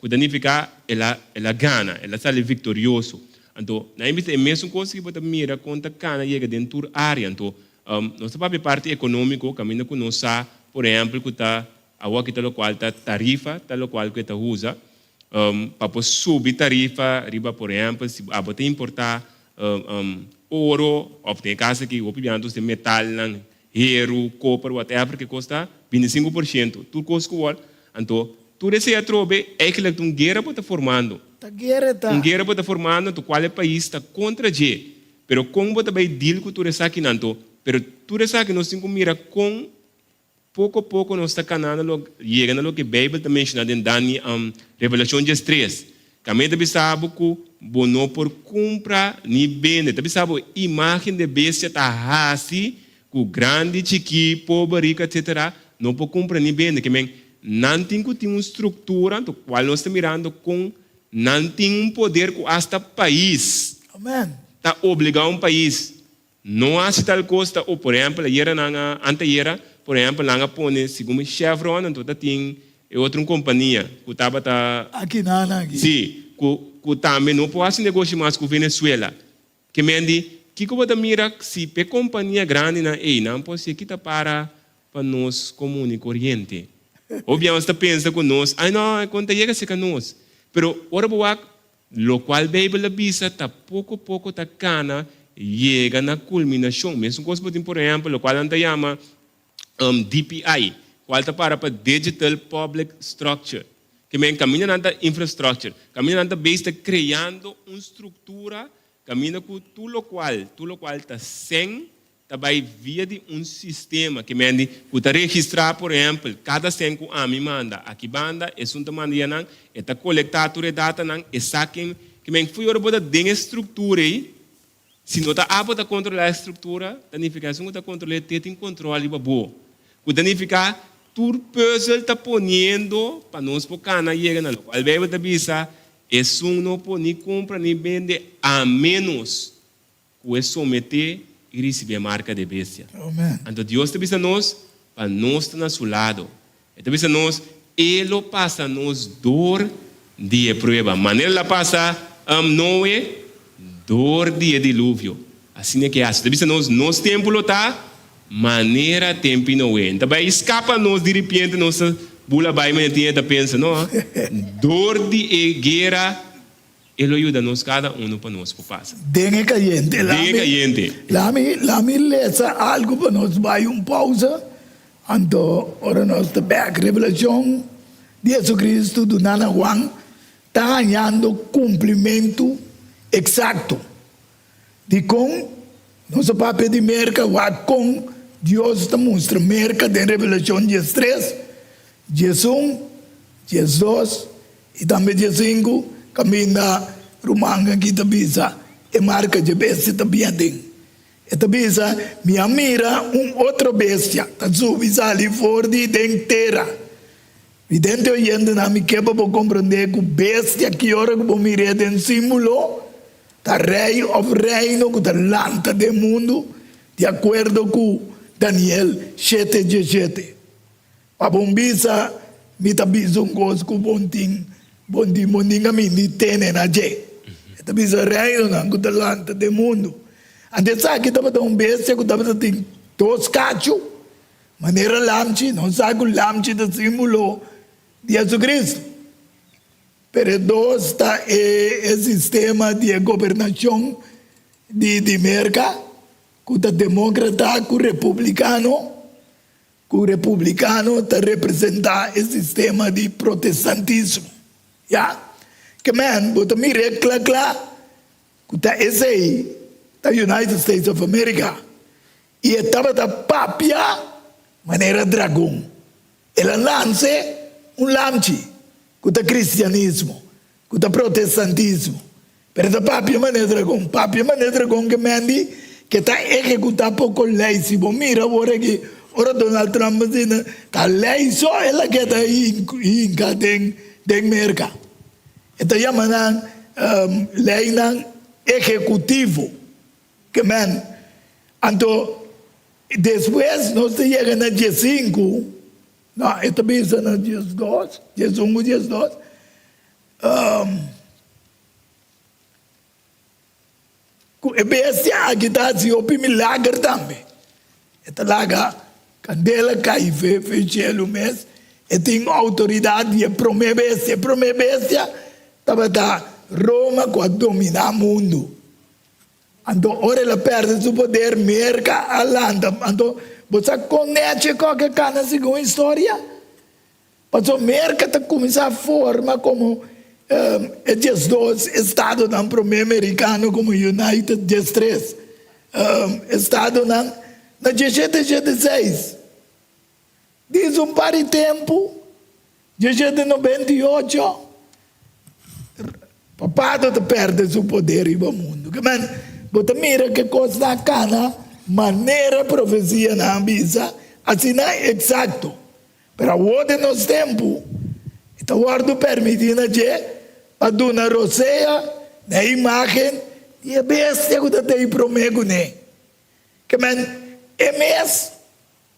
Ku ta nifiká el a el a gana, el a sali viktorioso. Anto, nan a bisa e mesun kos ku bo ta mira kon ta kana yega den tur área. Anto, nos ta papia parti ekonómiko, kaminda ku nos sa, por ehèmpel, ku ta awor aki ta lokual ta tarifa, ta lokual ku e ta usa pa por subi tarifa riba, por ehèmpel, si abo ta importá oro of den e caso aki hopi biaha nos tin metalnan, heru, koper, whatever ke kos ta, 25%, tur kos ku wòrdu, anto tur esei atrobe eigenlijk ta un guera bo ta formando. Ta guera ta. Un guera bo ta formando anto kual e pais ta kontra dje, pero kon bo ta bai deal ku tur esakinan anto, pero tur esaki nos tin ku mira kon Poko poko nos ta kana na lo yega na loke Beibel ta menshoná den Dani Revelashon 13. Kamé ta bisa bo ku bo no por kumpra ni bende. Ta bisa bo imágen di e bestia ta hasi ku grandi, chikí, pober, riku etsetera no por kumpra ni bende. Ke men nan tin ku tin un struktura anto kual nos ta mirando kon nan tin un poder ku asta pais ta obligá un pais No hasi tal kos ta o por ehèmpel ayera nan a antayera por ehèmpel nan a pone segun mi Chevron anto ta tin e otro un kompania ku tabata Aki nan aki. Si ku ku tambe no por hasi negoshi mas ku Venezuela ke men di kiko bo ta mira si p'e kompania grandinan ei nan por hasi kita para pa nos komun i koriente hopi nos ta pensa ku nos ai no e kon ta yega seka nos pero ora bo wak Lokual Beibel a bisa ta poko poko ta kana yega na kulminashon. Mesun kos bo tin por ehèmpel lokual nan ta yama DPI, kual ta para pa Digital Public Structure. Ke men kaminda nan ta infrastructure, kaminda nan ta bezig ta kreando un struktura kaminda ku tur lokual, tur lokual ta sèn ta bai via di un sistema ke men di ku ta registrá por ehèmpel kada sèn ku ami manda aki banda, esun ta manda yanan, e ta kolektá tur e datanan, e sa ken, ke men fo'i ora bo ta den e struktura ei, Si no ta abo ta kontrolá e struktura, ta nifiká esun ku ta kontrol'é te tin kontrol riba bo. Ku ta nifiká tur pùzel ta poniendo pa nos por kana yega na lokual Beibel ta bisa, Esun no por ni kumpra ni bende a ménos ku e someté i risibí e marka di e bestia. Anto Dios ta bisa nos pa nos ta na su lado. E ta bisa nos, E lo pasa nos dor di e prueba, manera el a pasa Noe dor di e diluvio. Asina ke hasi. Ta bisa nos, nos tempu lo ta manera tempi Noe. N ta bai skapa nos di ripiente nos ta bula bai manera tin e ta pensa, no. Dor di e guera E lo yuda nos kada unu pa nos por pasa. Den e kayente. Den e kayente. Lami, lami lesa algu pa nos bai un pausa, anto ora nos ta bek Revelashon di Jesucristo duná na Juan ta hañando kumplimentu eksakto. Dikon nos a papia di Merka? Wak kon Dios ta mustra Merka den Revelashon diestres, 11, 12 i tambe 15, kaminda ruman aki ta bisa e marka dje bestia ta bien aden. E ta bisa, Mi a mira un otro bestia ta subi sali for di den tera. Vidente oyentenan, mi ke pa bo komprendé ku bestia ki ora ku bo mir'é den símbolo ta rei òf reino ku ta lanta den mundu, di akuerdo ku Daniel shete diesshete. Pa bon bisa, mi ta bisa un kos ku bon tin, bon tin, bon tin kaminda di tene na dje. E ta bisa reinonan ku ta lanta den mundu. Anto esaki tabata un bestia ku tabata tin dos kachu. Manera lamchi, nos sa ku lamchi ta símbolo di Jesucristo. Pero e dos ta e e sistema di e gobernashon di di Merka, ku ta demókrata ku republikano, ku republikano ta representá e sistema di protestantismo. Ya. Ke men, bo ta mir'é kla kla ku ta esei ta United States of America. I e tabata papia manera dragon. El a lanse un lamchi, ku ta kristianismo, ku ta protestantismo. Pero e ta papia manera dragon. Papia manera dragon ke men di ke ta ehekutá poko lei. Si bo mira awor aki, ora Donald Trump a sina, ta lei so el a keda hinka den Merka. E ta yama nan leinan ehekutivo. Ke men. Anto despues nos ta yega na diesinku, no, e ta bisa na diesdos, diesun ku diesdos, ku e bestia aki ta hasi hopi milager tambe. E ta laga kandela kai fe fe shelu mes. E tin outoridat di e promé bestia. E promé bestia tabata Roma ku a dominá mundu. Anto ora el a perde su poder, Merka a lanta. Anto bo sa kon nechi kòke kana segun historia? Pasobra Merka ta kuminsá forma komo e diesdos estadonan promé merikano komo United diestres estadonan na diesshete shete seis. Dis un par di tempu, diesshete 98, Papado ta perde su poder riba mundu. Ke men, bo ta mira ke kosnan a kana manera profesianan a bisa, asina eksakto. Pero awor den nos tempu, e ta wòrdu permití na dje pa duna rosea na e imágen di e bestia ku ta tei promé kuné. Ke men, e mes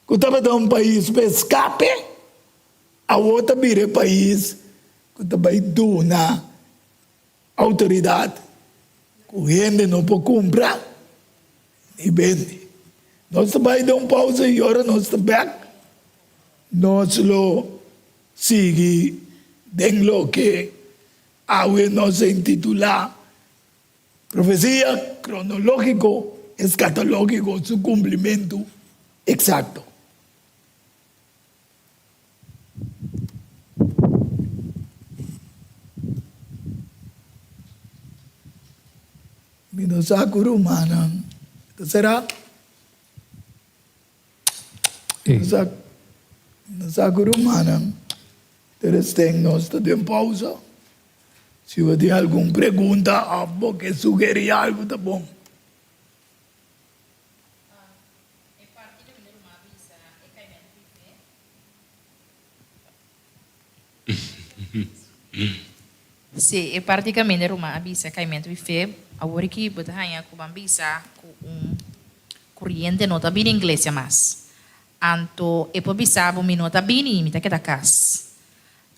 ku tabata un pais pa eskape, awor ta bira e pais ku ta bai duna outoridat ku hende no por kumpra ni bende. Nos ta bai den un pausa i ora nos ta bek nos lo sigui den loke awe nos a intitulá Profesia Kronológiko Eskatológiko, su kumplimentu eksakto. Mi no sa ku rumannan ta será. Mi no sa ku rumannan ta resten nos ta den pausa. Si bo tin algun pregunta òf bo ke sugerí algu ta bon. Sí, e parti kaminda ruman a bisa kaimentu di fe, awor aki bo ta haña ku ban bisa ku un kuriente no ta bini iglesia mas. Anto e por bisa bo mi no ta bini, mi ta keda kas.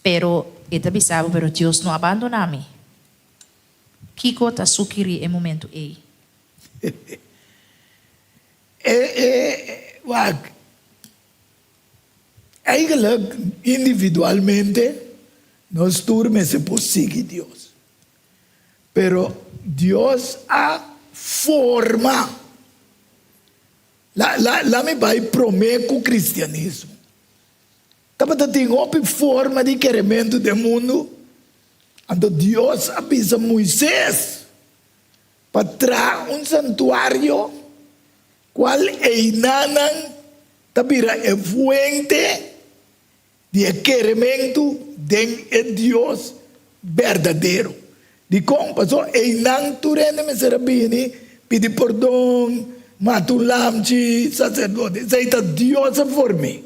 Pero e ta bisa bo pero Dios no a bandoná mi. Kiko ta sukirí e momentu ei? E, e, wak. Eigenlijk, individualmente, nos tur mester por sigui Dios. Pero Dios a forma. La, la, la mi bai promé ku kristianismo. Tabata tin hopi forma di kerementu den mundu. Anto Dios a bisa Moises pa traha un santuario Cual einanan ta bira e fuente di e kerementu den e Dios berdadero. Dikon? Pasobra einan tur hende mester a bini pidi pordon, mata un lamchi, saserdote. Esei ta Dios a form'é.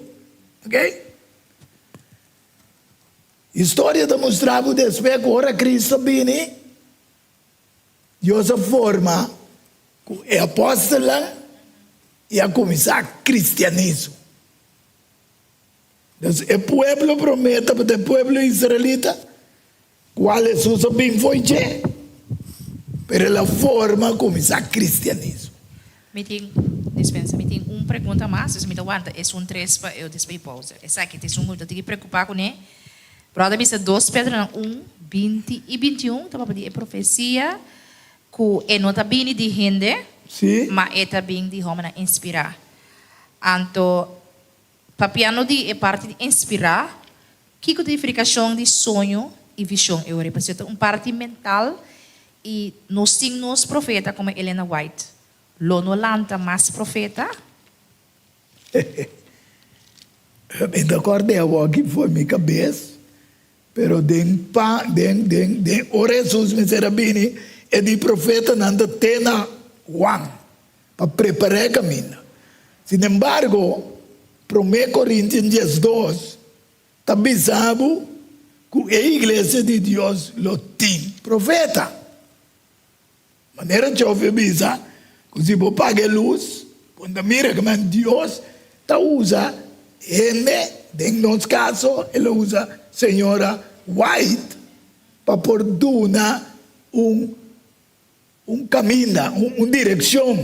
Oke? Historia ta mustra ku despues ku ora Cristo bini, Dios a forma ku e apòstelnan i a kuminsá kristianismo. Dus e pueblo promé tabata e pueblo israelita, kual Hesus a bin fo'i dje, pero el a forma kuminsá kristianismo. Mi tin, dispensa, mi tin un pregunta mas, dus mi ta wanta esun tres pa eu despues pausa. Esaki ta esun ku mi ta tin ki preokupá kuné. Bròder bisa dos Pedronan un, 20 i 21 ta papia di e profesia ku e no ta bini di hende, Sí. ma e ta bin di hòmbernan inspirá. Anto, papiando di e parti di inspirá, kiko ta diferikashon di soño i vishon e ora ei? Pasobra ta un parti mental i nos tin nos profeta komo Elena White. Lo no lanta mas profeta? Mi ta kòrda e awor-aki for mi kabes, pero den pa, den, den, den ora Hesus mester a bini, e di profetanan ta te na Juan pa prepará e kaminda. Sinembargo, Promé Korintian 12 ta bisa bo ku e iglesia di Dios lo tin profeta. Manera Job a bisa ku si bo paga e lus, bo ta mira kiman Dios ta usa hende, den nos kaso el a usa señora White pa por duna un un kaminda, un direkshon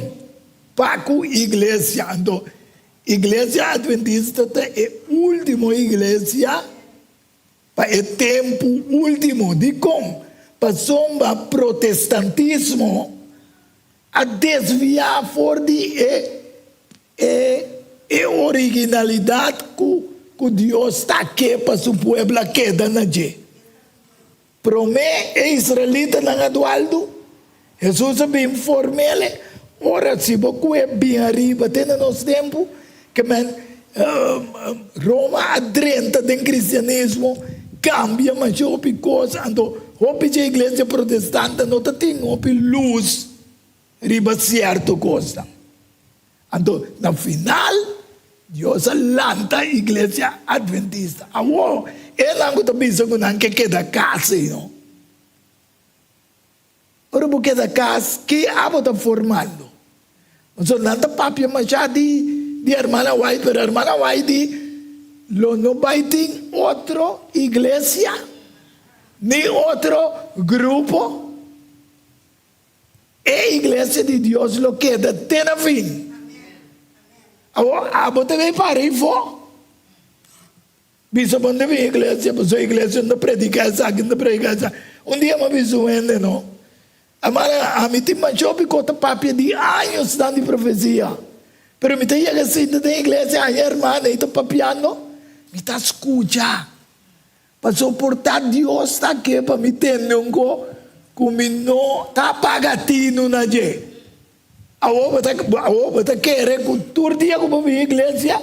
pa ku iglesia. Anto Iglesia Adventista ta e ultimo iglesia. Pa e tempu último. Dikon? Pasobra protestantismo a desviá for di e e e originalidat ku ku Dios ta ke pa su pueblo a keda na dje. Promé e israelitanan a dualdu, Hesus a bin form'el. Ora si bo kue bin ariba te na nos tempu, ke men Roma a drenta den kristianismo, kambia masha hopi kos, anto hopi dje iglesia protestante no ta tin hopi lus riba sierto kosnan. Anto na final Dios a lanta iglesia adventista. Awor enan ku ta bisa ku nan ke keda kas ei no. Ora bo keda kas, ke abo ta formando? Pasobra nan ta papia masha di di hermana White, pero hermana White di lo no bai tin otro iglesia ni otro grupo. E iglesia di Dios lo keda te na fin. Awor, abo ta bay para ifo? Bisa bo no ta bin iglesia, pasobra iglesia no ta predica esaki, no ta predica esaki. Un dia mi a bisa un hende no, Amara, ami tin masha hopi cos ta papia di añosnan di profecia, pero mi ta yega sinta den iglesia, haña hermana ei ta papiando, mi ta scucha. Pasobra por ta Dios ta ke pa mi tende un ko. Ku mi no ta paga tinu na dje. Awor bo ta awor bo ta kere ku tur dia ku bo bin iglesia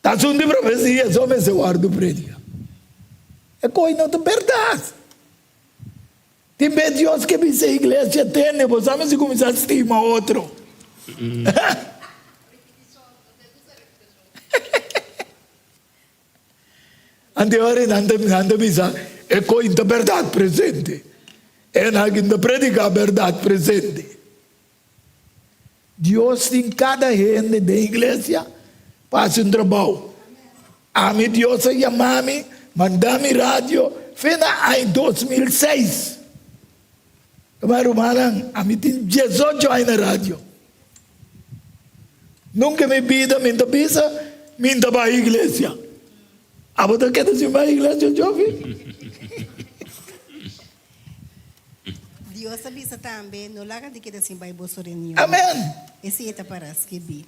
ta asuntu di profesia so mester wòrdu prediká. E kos no ta bèrdat. Tin bes Dios ke bisa e iglesia tende bo sa mester kuminsá stima otro. Anto ora nan ta nan ta bisa e koin ta bèrdat presente. E nan aki ta prediká bèrdat presente. Dios tin kada hende den iglesia pa hasi un trabou. Ami Dios a yama mi, manda mi radio fe na aña 2006. Ruman rumannan, ami tin diesocho aña na radio. Nunka mi bida mi ta bisa mi ta bai iglesia. Abo ta keda sin bai iglesia, Jovi? Dios a bisa tambe, No laga di keda sin bai boso reunion. Amen. Esei e ta para skibí.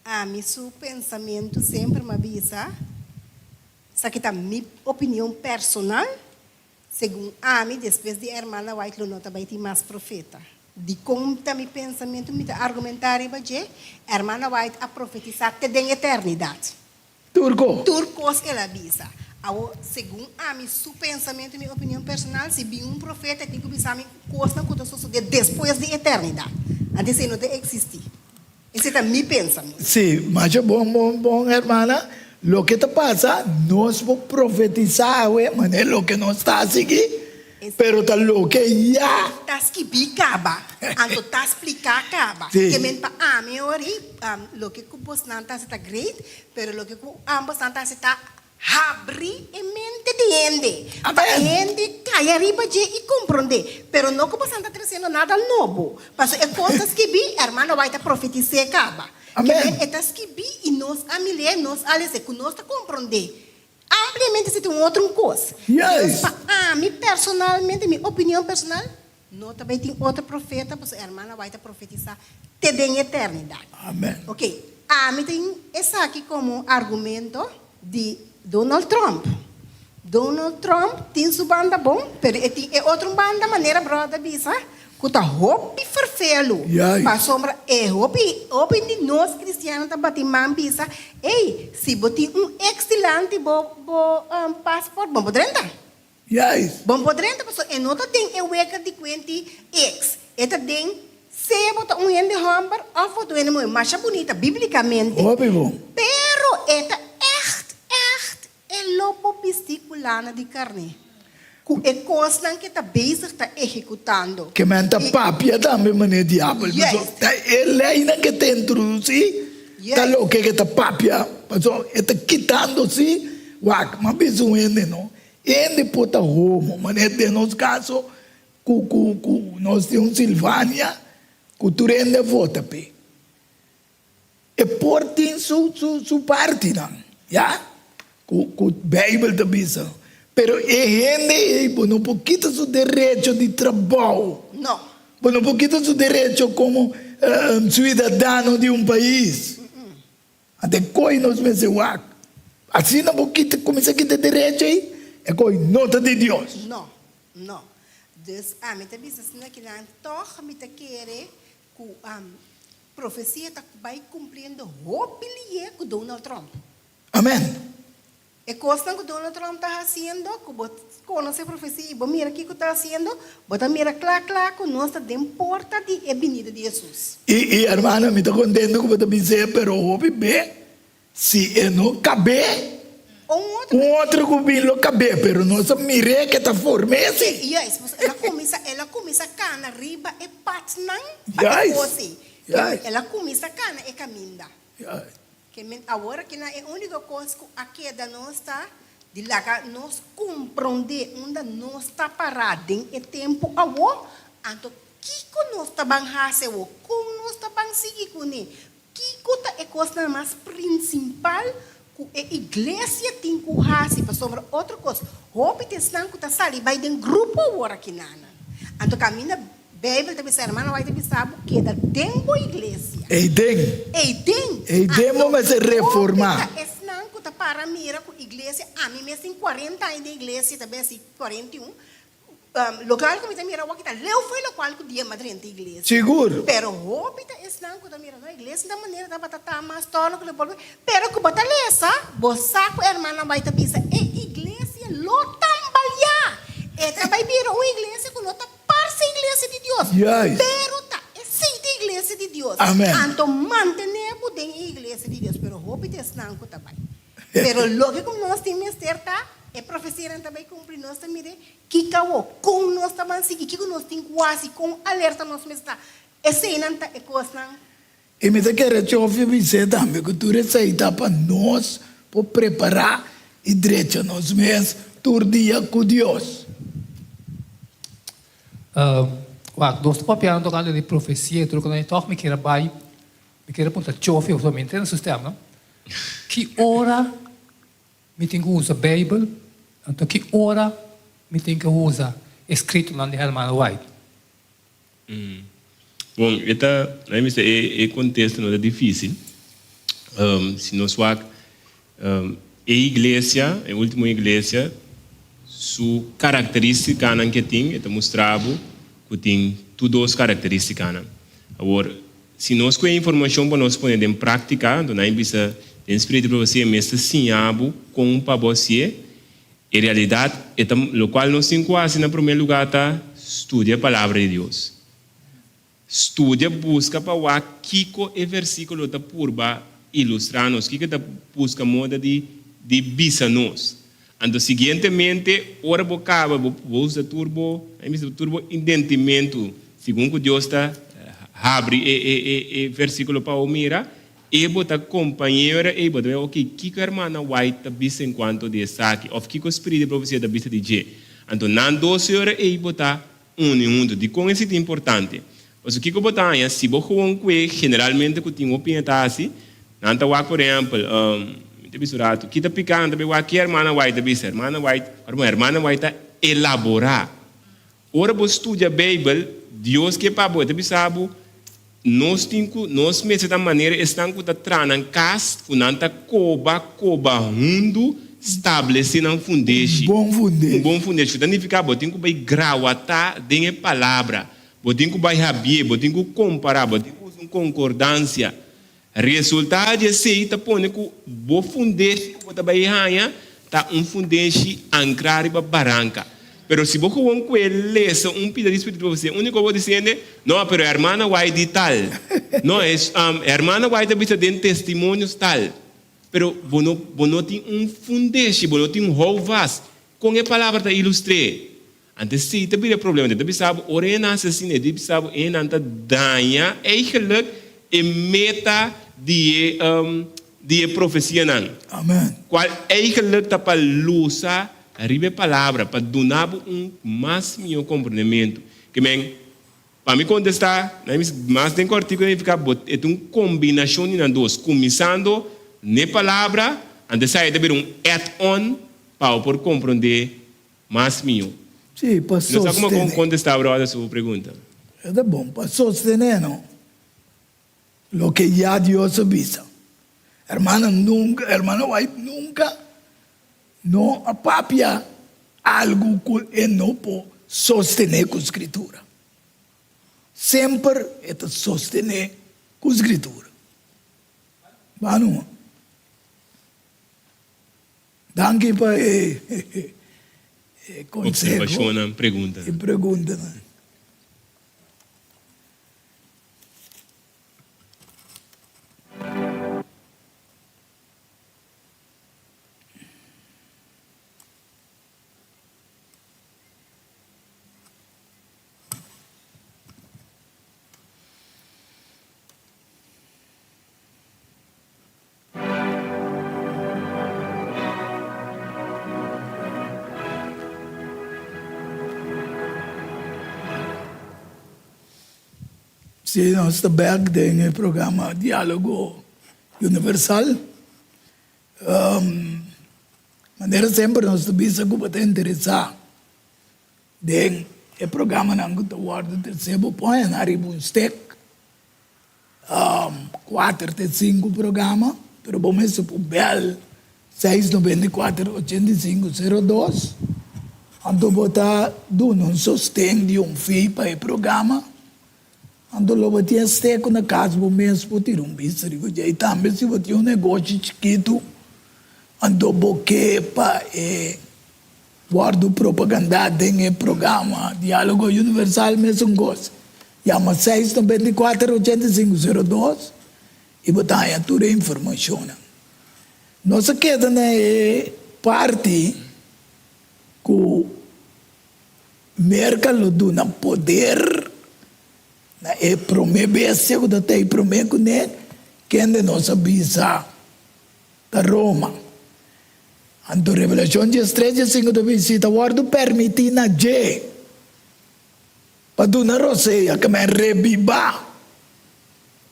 Ami su pensamentu semper m'a bisa, esaki ta mi opinion personal, Segun ami, despues di Hermana White lo no ta bai tin mas profeta. Dikon ta mi pensamentu? Mi ta argumentá riba dje. Hermana White a profetisá te den eternidat. Tur kos. Tur kos el a bisa. Awor, segun ami, su pensamentu, mi opinion personal, si bin un profeta e tin ku bisa mi kosnan ku ta sosodé despues di eternidat. Antes e no ta eksistí. Esei ta mi pensamentu. Sí, masha bon, bon, bon, hermana. Loke ta pasa, nos por profetisá awe manera loke nos ta sigui, pero ta loke ya. Ta skibí kaba, anto ta spliká kaba. Sí. Ke men pa ami ori, loke ku bosnan ta hasi ta great, pero loke ku ambos nan ta hasi ta Habri e mente di hende pa e hende kai ariba dje i komprondé. Pero no ku boso ta tresiendo nada nobo, pasobra e kos ta skibí, hermano White a profetis'é kaba. Kimen e ta skibí i nos a mir'é, nos a les'é, ku nos ta komprondé ampliamente si ta un otro un kos. Dios pa ami personalmente, mi opinion personal, no ta bai tin otro profeta, pasobra hermana White a profetisá te den eternidat. Ok, ami tin esaki komo argumento di Donald Trump. Donald Trump tin su banda bon, pero e tin e otro banda, manera brother bisa, ku ta hopi ferfelu. Pasobra e hopi, hopi di nos kristiano ta bati man bisa, ey, si bo tin un ex dilanti bo bo passport, bo por drenta. Bo por drenta pasobra e no ta den e weka di kuenti ex, e ta den sea bo ta un hende hòmber òf bo ta un hende muhé. Masha bunita bíblikamente. Pero e ta ègt, ègt e lo por bisti ku lana di karné, ku e kosnan ku e ta bezig ta ehekutando. Ke men ta papia tambe manera diabel. Pasobra ta e leinan ke ta introdusí ta loke ke ta papia. Pasobra e ta kitando si, wak, m'a bisa un hende no, Hende por ta homo, manera den nos caso cu cu cu nos tin un Silvania cu tur hende a vota p'e. E por tin su su su partinan, ya, cu cu Bijbel ta bisa, pero e hende ei bo no por kita su derecho di trabao. No. Bo no por kita su derecho como ciudadano di un pais. Ante e koi nos mester wak. Asina bo kita kuminsá kita derecho ei, e koi no ta di Dios. No, no. Dus ami ta bisa asina ki nan tòg mi ta kere ku profesia ta bai kumpliendo hopi lié ku Donald Trump. Amen. E kosnan ku Donald Trump ta hasiendo, ku bo konosé profesia i bo mira kiko ta hasiendo, bo ta mira kla kla ku nos ta den porta di e binida di Hesus. I i hermana, mi ta kontento ku bo ta bis'é, pero hopi be si e no kab'é, Un otro. un otro ku bin lo kab'é, pero nos a mir'é ke ta form'é si. Juist, pasobra el a kuminsá, el a kuminsá kana riba e patnan pa e kos ei. Juist. El a kuminsá kana e kaminda. Juist. Ke men awor aki nan e úniko kos ku a keda nos ta di laga nos komprondé unda nos ta pará den e tempu awor, anto kiko nos ta ban hasi awor, kon nos ta ban sigui kuné, kiko ta e kosnan mas prinsimpal ku e iglesia tin ku hasi, pasobra otro kos, hopi ta esnan ku ta sali bai den grupo awor aki nan, anto kaminda Bijbel ta bisa, Hermano White ta bisa bo keda den bo iglesia. Eiden. Eiden. Eiden bo mester reforma. Hopi ta esnan ku ta para mira ku iglesia, ami mes tin kuarenta aña den iglesia, ta besi 41. Lokual ku mi ta mira awor ta leu fo'i lokual ku dia m'a drenta iglesia. Sigur. Pero hopi ta esnan ku ta mira, no, iglesia ta manera tabata ta mas tòrno ku lo bolbe. Pero ku bo ta lesa, bo sa ku hermannan bai ta bisa, e iglesia lo tambaliá. E ta bai bira un iglesia ku no ta parse iglesia di Dios. Juist. Pero ta esei ta iglesia di Dios. Amen. Anto mantené bo den e iglesia di Dios. Pero hopi ta esnan ku ta bai. Pero loke ku nos tin mester ta, e profesianan ta bai kumpli, nos ta mira kiko awor, kon nos ta ban sigui, kiko nos tin ku hasi, kon alerta nos mester ta. Eseinan ta e kosnan. I mi ta kere Tjofie bis'é tambe ku tur esei ta pa nos por prepará i drecha nos mes tur dia ku Dios. Wak, nos ta papiando tokante di profesia i tur kos, tòg mi kier a bai, mi kier a puntra Tjofie, pasobra mi entra na su stèm, no? Ki ora mi tin ku usa Beibel, anto ki ora mi tin ku usa e skritonan di Hermano White? Bon, e ta, na mi bisa e kontesto no ta difísil. Si nos wak e iglesia, e último iglesia, su karakterístikanan ke tin, e ta mustra bo ku tin tur dos karakterístikanan. Awor, Si nos ku e informashon pa nos pone den práktika, anto nan bisa den spiritu di profesia mester siña bo kon pa bo hasié. E realidat e ta lokual nos tin ku hasi na promé lugá ta studia e Palabra di Dios. Studia buska pa wak kiko e versíkulo ta purba ilustrá nos, kiko e ta buska moda di di bisa nos. Anto siguientemente ora bo kaba bo usa tur bo, nan bisa tur bo intentimentu segun ku Dios ta habri e e e e versikulo pa bo mira, e bo ta kompañero ei bo ta mira oke kiko hermana White ta bisa enkuanto di esaki òf kiko spiritu di profesia ta bisa di dje. Anto nan dos ora ei bo ta uni huntu. Dikon esei ta importante? Pasobra kiko bo ta haña si bo gewoon kue generalmente ku tin hopi hende ta hasi, nan ta wak por ehèmpel, mi ta bisa un ratu, ki ta piká nan ta bai wak ki hermana White ta bisa. Hermana White, ora bon hermana White ta elaborá. Ora bo studia Beibel, Dios ke pa bo, e ta bisa bo, nos tin ku, nos mester ta manera esnan ku ta traha nan kas, ku nan ta koba, koba hundu, stablesé nan fundeshi. Un bon fundeshi. Un bon fundeshi. Ku ta nifiká bo tin ku bai grawatá den e palabra. Bo tin ku bai habié, bo tin ku kompará, bo tin ku usa un konkordansia. Resultado di esei ta pone ku bo fundeshi ku bo ta bai haña ta un fundeshi ankrá riba baranka. Pero si bo gewoon ku e lesa un pida di Spiritu di Profesia, úniko bo di siente, No, pero hermana White di tal. No, hermana White ta bisa den testimonios tal. Pero bo no, bo no tin un fundeshi, bo no tin un houvast. Kon e palabra ta ilustr'é? Anto esei ta bira e problema. Nan ta bisa bo ora e nase asina, e ta bisa bo e nan ta daña eigenlijk e meta di e di e profesianan. Amen. Cual eigenlijk ta pa lusa riba e palabra, pa duna bo un mas miho comprendemento. Ke men, pa mi contesta, nan bisa mas den cortico significa bo e ta un combinacion di nan dos, cuminsando n'e palabra, anto esaki ta bira un add-on pa bo por comprende Mas mihó. Sí, pa No sa kuma sostené. kontestá bròder su pregunta. E ta bon pa sostené, no? Loke ya Dios a bisa. Hermana nunka, hermana White nunka no a papia algu ku e no por sostené ku Skritura. Semper e ta sostené ku Skritura. Bano. Danki pa e conseho Observacionnan, preguntanan. y preguntanan. Sí, nos ta bek den e programa Diálogo Universal. Manera semper nos ta bisa ku bo ta interesá den e programanan ku ta wòrdu tresé, bo pon nan riba un stek. Kuater te sinku programa, pero bo mester por bel seis 94 85 02. Anto bo ta duna un sosten di un fee pa e programa. Anto lo bo tin esté ku na kas bo mes por tira un bista riba dje. I tambe si bo tin un negoshi chikitu, anto bo ke pa e wòrdu propagandá den e programa Diálogo Universal mesun kos. Yama seis 94 85 02 i bo ta haña tur e informashonnan. Nos a keda na e parti ku Merka lo duna poder na e promé bestia ku ta tei promé kuné, kende nos a bisa ta Roma. Anto Revelashon diestres diesinku ta bisa si ta wòrdu pèrmití na dje pa duna rosea, ke men rebibá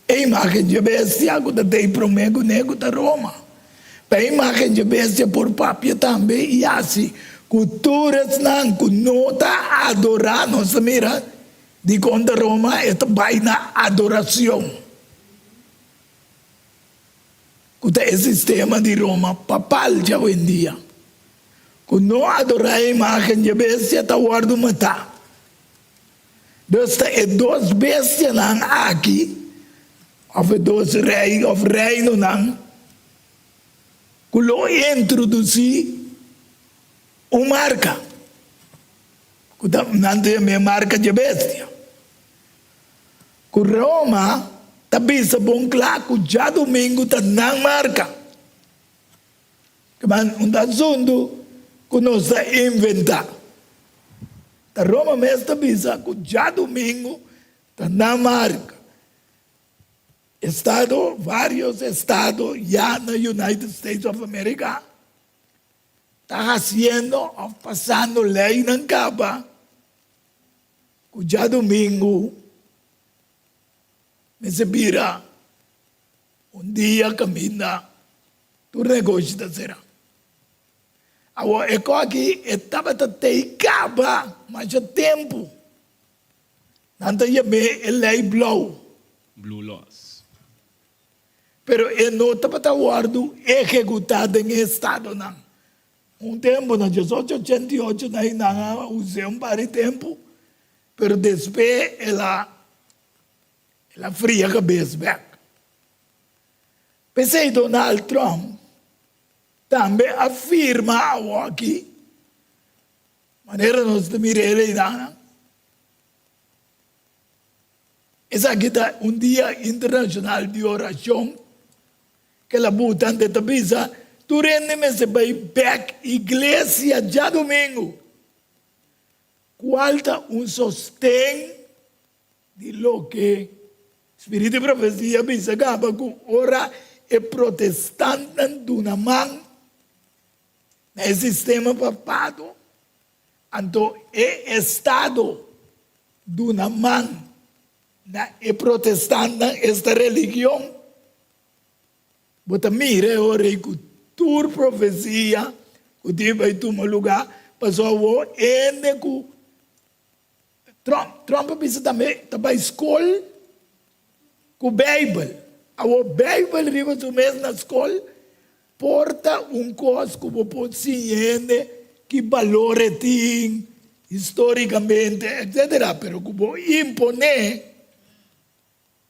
e imágen dje bestia ku ta tei promé kuné ku ta Roma. Pa e imágen dje bestia por papia tambe i hasi ku tur esnan ku no ta adorá, nos ta mira dikon ta Roma e ta bai na adorashon, ku ta e sistema di Roma papal djawendia, ku no adorá e imágen dje bestia ta wòrdu matá. Dus ta e dos bestianan aki, òf e dos rei òf reinonan, ku lo introdusí un marka, ku ta nan ta yama e marka dje bestia. Ku Roma ta bisa bon kla ku djadumingu ta nan marka. Kman un ta asuntu ku nos ta inventá. Ta Roma mes ta bisa ku djadumingu ta nan marka. Estado, varios estado ya na United States of America ta hasiendo òf pasando leinan kaba ku djadumingu mester bira un dia kaminda tur negoshi ta sera. Awor e ko aki e tabata tei kaba masha tempu. Nan ta yam'é e lei blou. Blue laws. Pero e no tabata wòrdu ehekutá den e estadonan. Un tempu na diesocho ochenta i ocho nan a us'é un par di tempu, pero despues el a El a fria kabes bek. P'esei Donald Trump tambe a firma awoki, manera nos ta mira e leinan. Esaki ta un dia internashonal di orashon ku el a buta ante ta bisa tur hende mester bai bek iglesia djadumingu, kual ta un sosten Di loke Spiritu di profesia bisa kaba ku ora e protestantnan duna man na e sistema papado, anto e estado duna man na e protestantnan, esta religion. Bo ta mira e ora ei ku tur profesia ku tin bai tuma lugá, pasobra awor hende ku Trump, Trump a bisa tambe ta bai skol ku Beibel. Awor Beibel riba su mes na skol por ta un kos ku bo por siña hende ki balor e tin histórikamente etcetera, pero ku bo imponé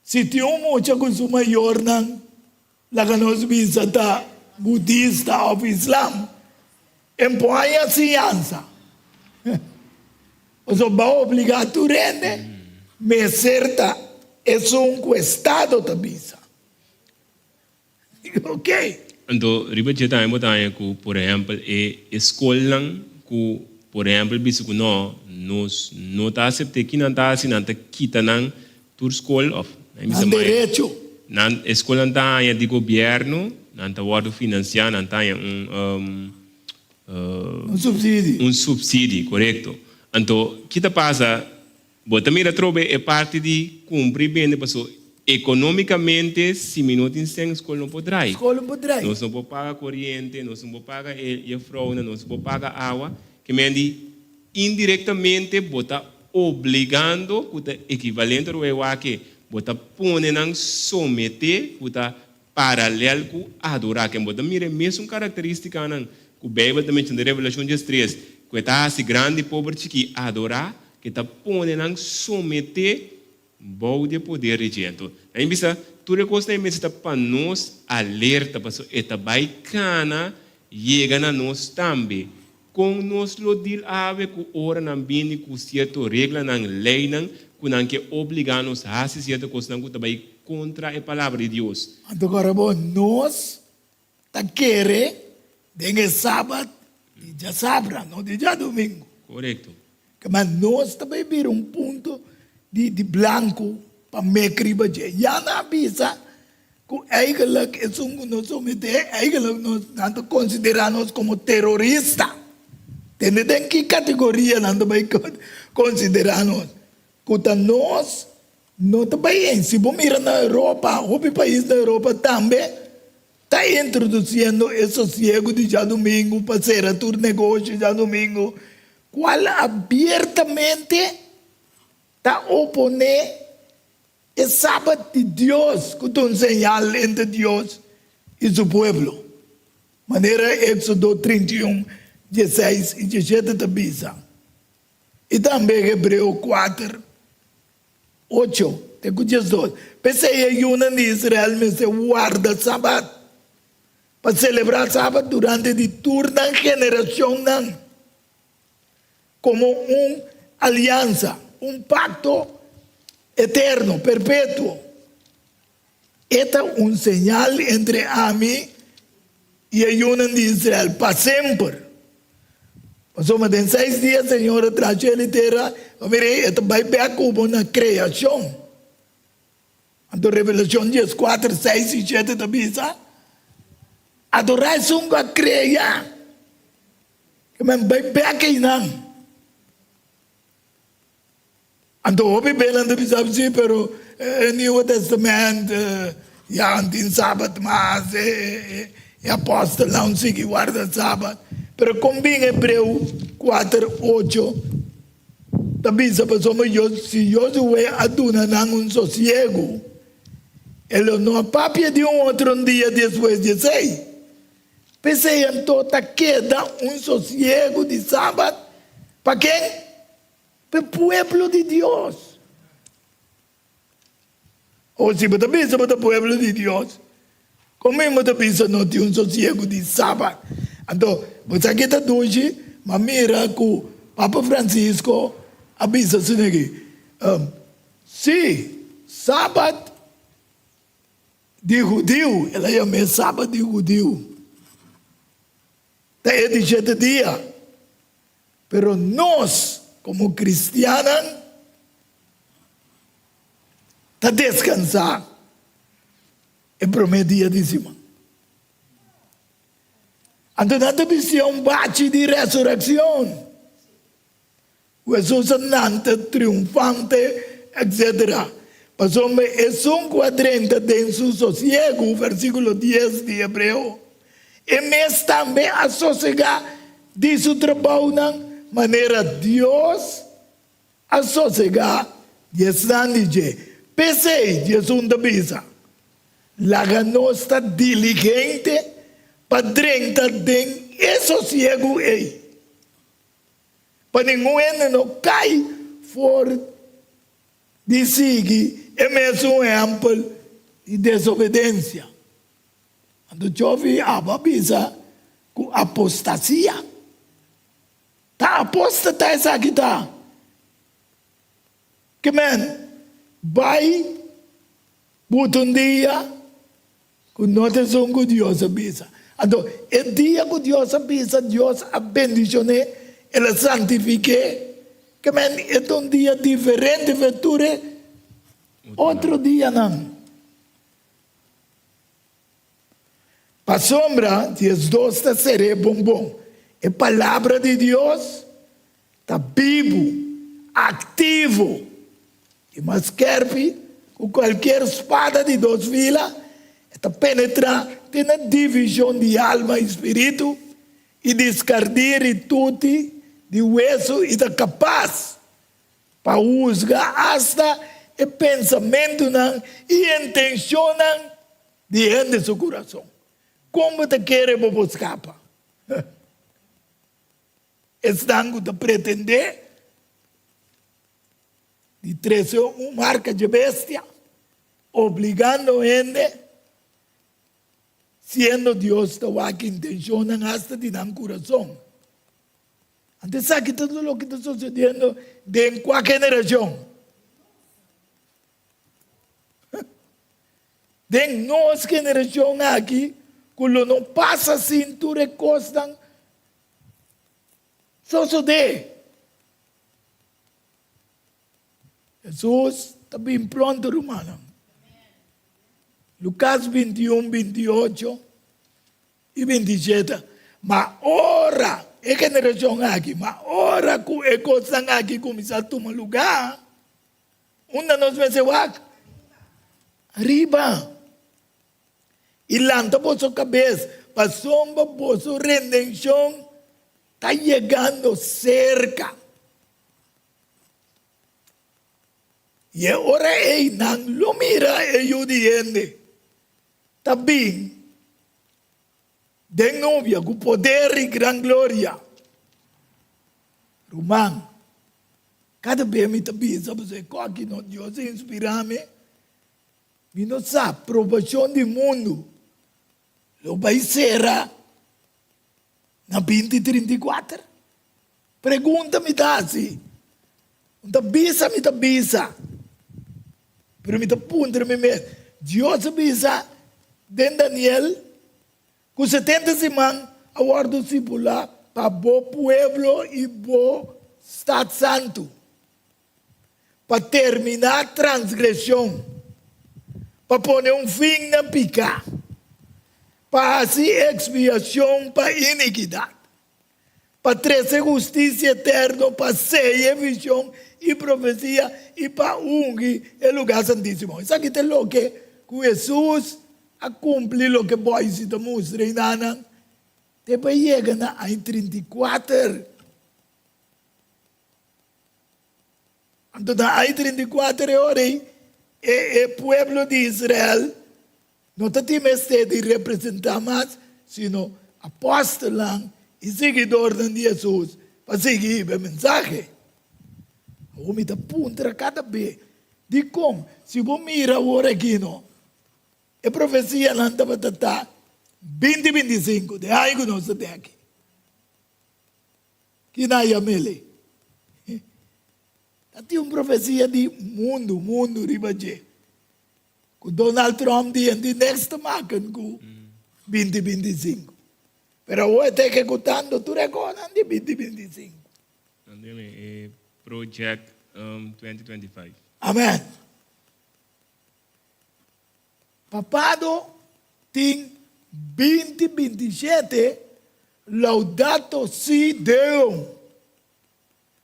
si tin un mucha ku su mayornan laga nos bisa ta budista òf islam, e por haña siñansa. Pasobra bo a obligá tur hende mester ta esun ku estado ta bisa. Ok. Anto riba dje tambe bo ta haña ku por ehèmpel e skolnan ku por ehèmpel bisa ku no nos no ta asept'é ki nan ta hasi nan ta kita nan tur skol òf nan bisa Nan derecho. Nan e skolnan ta haña di gobièrnu nan ta wòrdu finansiá nan ta haña un Un supsidi. Un supsidi korekto. Anto ki ta pasa Bo ta mira atrobe e parti di kumpra i bende paso ekonomikamente si mi no tin sèn skol no por drai. Skol no por drai. Nos no por paga koriente, nos no por paga e jefrounan, nos no por paga awa. Ke men di indirektamente bo ta obligando ku ta ekivalente ora bo wak ke bo ta pone nan somete ku ta paralel ku adorá. Ken bo ta mira e mesun karakteristikanan ku Beibel ta menshona den Revelashon diestres. ku e ta hasi grandi pober chikí adorá, ku e ta pone nan someté bou di e poder di dje. Anto, nan bisa, tur e kosnan ei mester ta pa nos alerta, pasobra e ta bai kana yega na nos tambe. Kon nos lo dil awe ku ora nan bini ku sierto reglanan, leinan, ku nan ke obligá nos hasi sierto kosnan ku ta bai kontra e Palabra di Dios? Anto kòrda bo, nos ta kere den e Sabat di djasabra, no di djadumingu. Korekto. Kema nos ta bai bira un punto di di blanku pa mek riba dje. Ya nan a bisa ku eigenlik esun ku nos someté, eigenlik nos nan ta konsiderá nos komo terorista. Tende den ki kategoria nan ta bai konsiderá nos? Ku ta nos no ta bai en. Si bo mira na Europa, hopi pais na Europa tambe ta introdusiendo e sosiegu di djadumingu pa sera tur negoshi djadumingu, kual abiertamente ta oponé e Sabat di Dios ku ta un señal entre Dios i su pueblo, manera Éksodo 31, dieseis i diesshete ta bisa. I tambe Hebreo kuater, ocho te ku 12. P'esei e yunan di Israel mester warda Sabat, pa selebrá Sabat durante di tur nan generashonnan, komo un aliansa, un pakto eterno, perpetuo. E ta un señal entre ami i e yunan di Israel pa semper. Pasobra den seis dia Señor a traha shelu i tera, bo mira ei, e ta bai bek ku bo na kreashon. Anto Revelashon 14, 6 i 7 ta bisa, Adorá esun ku a krea. Ke men bai bek einan. Anto hopi benan ta bisa si, pero e Nieuwe Testament ya no tin Sabat mas, e apostelnan sigui warda Sabat. Pero kon bin Hebreo kuater ocho ta bisa pasobra si Josué a duna nan un sosiegu, e lo no a papia di un otro dia despues di esei. P'esei anto ta keda un sosiegu di Sabat pa ken? P'e pueblo di Dios. O si bo ta bisa bo ta pueblo di Dios, kon mi bo ta bisa no tin un sosiegu di Sabat? Anto, bo sa ke ta dushi? M'a mira ku Papa Francisco a bisa asina aki, Si, Sabat di hudiu, el a yam'é Sabat di hudiu, ta e di shete dia. Pero nos komo kristiannan ta deskansá e promé dia di siman. Anto nan ta bistié un bachi di resurekshon. Hesus a nanta triunfante, etcetera. Pasobra esun ku a drenta den su sosiegu, versíkulo dies di Hebreo, e mes tambe a sosegá di su trabounan manera Dios a sosegá di esnan di dje. P'esei, Jesus ta bisa, Laga nos ta diligente pa drenta den e sosiegu ei. Pa ningun hende no kai for di sigui e mesun ehèmpel di desobedensia. Anto Jovi abo a bisa ku apostasia ta apostata esaki ta. Ke men bai buta un dia ku no ta esun ku Dios a bisa. Anto e dia ku Dios a bisa, Dios a bendishon'é, el a santifik'é. Ke men e ta un dia diferente for tur e otro dianan. Pasobra 12 ta ser'é bon bon. E palabra di Dios ta bibu, aktivo i mas skèrpi ku kualkier spada di dos fila. E ta penetrá te na divishon di alma i spiritu i diskardir i tuti di wesu i ta kapas pa husga asta e pensamentunan i intenshonnan di hende su kurason. Kon bo ta kere bo por skapa? Esnan ku ta pretendé di trese un marka dje bestia, obligando hende, siendo Dios ta wak intenshonnan asta di nan kurason. Anto esaki ta loke ta sosediendo den kua generashon? Den nos generashon aki ku lo no pasa sin tur e kosnan sosodé. Hesus ta bin pronto, rumannan. Lukas 21, 28 i 27. Ma ora e generashon aki, ma ora ku e kosnan aki kuminsá tuma lugá, Unda nos mester wak? Ariba. I lanta boso kabes, pasobra boso redenshon ta yegando serka. I e ora ei nan lo mira e Yu di hende ta bin den nubia ku poder i gran gloria. Ruman, Kada bes mi ta bisa boso e koki no Dios a inspirá mi, mi no sa probashon di mundu lo bai sera na 2034. Pregunta mi ta hasi, un ta bisa mi ta bisa, pero mi ta puntra mi mes, Dios a bisa den Daniel Ku 70 siman a wòrdu stipulá pa bo pueblo i bo stat santu, pa terminá transgreshon, pa pone un fin na piká, pa hasi ekspiashon pa inikidat, pa trese hustisia eterno, pa seya e vishon i profesia i pa ungi e lugá santísimo. Esaki ta loke ku Hesus a kumpli loke Boise ta mustra i nanan te pa yega na aña 34. Anto na aña 34 e ora ei e pueblo di Israel No ta tin mester di representá mas, sino apòstelnan i siguidornan di Hesus pa sigui hiba e mensahe. Awor mi ta puntra kada be, dikon? Si bo mira awor aki no, e profesianan tabata ta 2025, den aña ku nos ta den aki. Kina yam'el? Ta tin un profesia di mundu, mundu riba dje. Ku Donald Trump di en di niks te maken ku 2025. Pero awor e ta ehekutando tur e konan di 2025. Andeme e Project 2025. Amen. Papado tin 2027 Laudato Si Deum.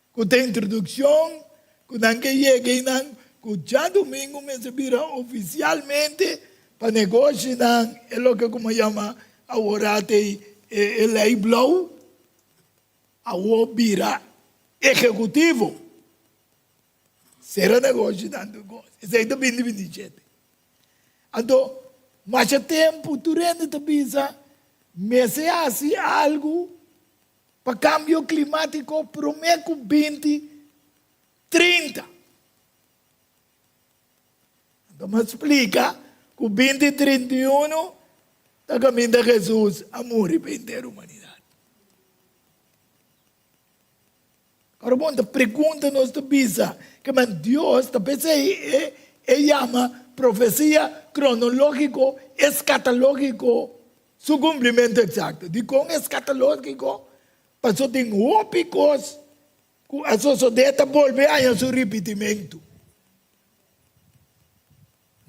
Ku ta introdukshon ku nan ke yega i nan ku djadumingu mester bira ofisialmente pa negoshinan e loke ku mi a yama aworat ei e lei blou awor bira ehekutivo. Sera negoshinan tur kos. Esei ta 2027. Anto masha tempu tur hende ta bisa mester hasi algu Pa kambio klimátiko promé ku 2030. Anto mi a splika ku 2031 ta kaminda Hesus a muri pa henter humanidat. Ora bon ta pregunta nos ta bisa ke men Dios ta p'esei e e yama profesia kronológiko eskatológiko Su kumplimentu eksakto. Dikon eskatológiko? Pasobra tin hopi kos ku a sosodé ta bolbe haña su ripitimentu.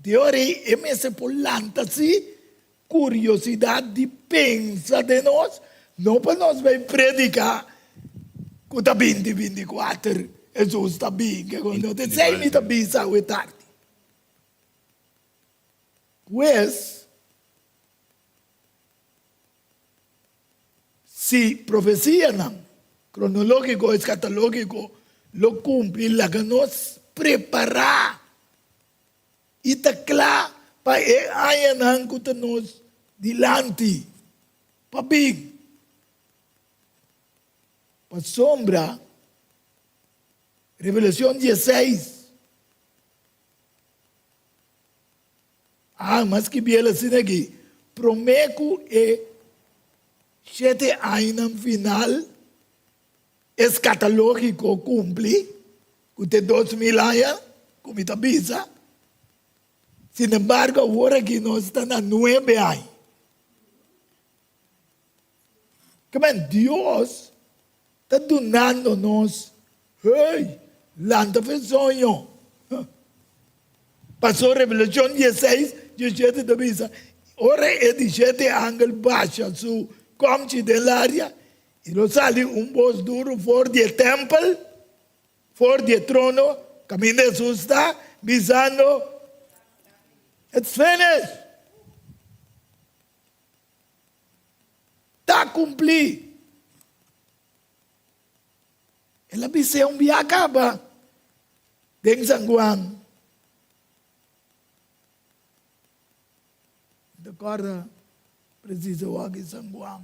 Di ora ei e mester por lanta si kuriosidat di pensa den nos, no pa nos bai prediká ku ta 2024 Hesus ta bin, ke kon no ta esei mi ta bisa awe tardi. Pues, si profesianan kronológiko eskatológiko lo kumpli, laga nos prepará i ta kla pa e añanan ku ta nos dilanti pa bin. Pasobra Revelacion dieseis. Ah, mas skibi el asina aki, Promé ku e shete añanan final eskatológiko kumpli, ku ta e 2000 aña ku mi ta bisa, sinembargo awor aki nos ta na nuebe aña. Kimen Dios ta dunando nos, hey, lanta for e soño. Paso Revelacion dieseis, diesshete ta bisa, ora e di shete angel basha su komchi den laria, i lo sali un bos duru for di e tempel, for di e trono, kaminda Hesus ta, bisando, It's finished! Ta kumplí. El a bis'é un bia kaba den San Juan. Mi ta kòrda presis awor aki San Juan.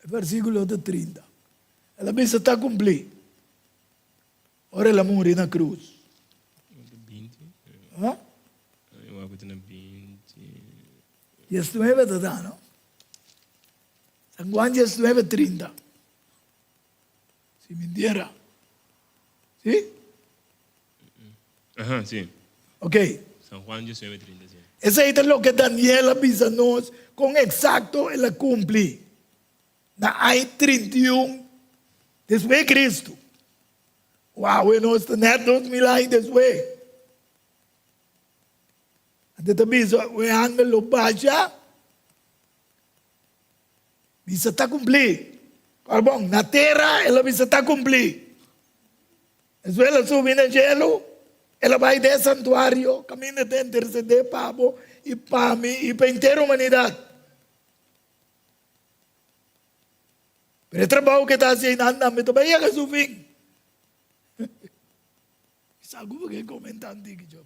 E versíkulo ta 30. El a bisa ta kumplí. Ora el a muri na krus. Ha? Diesnuebe ta da, no? San Juan diesnuebe 30. Si mi entiera. Si? Aha, si. Ok. San Juan 19, 30, si. Esei ta loke Daniel a bisa nos kon eksakto el a kumpli. Na aña 31 despues di Cristo. Wow, e nos ta net 2000 aña despues. Anto ta bisa e angel lo basha, bisa ta cumplí. Ora bon, na tera el a bisa ta cumplí. Despues el a subi na cielo, el a bai den e santuario caminda ta intercede pa bo y pa mi y pa henter humanidad. Pero e trabou ke ta hasi einan tambe ta bai yega su fin. Sa ku bo ke komentá antik, Job?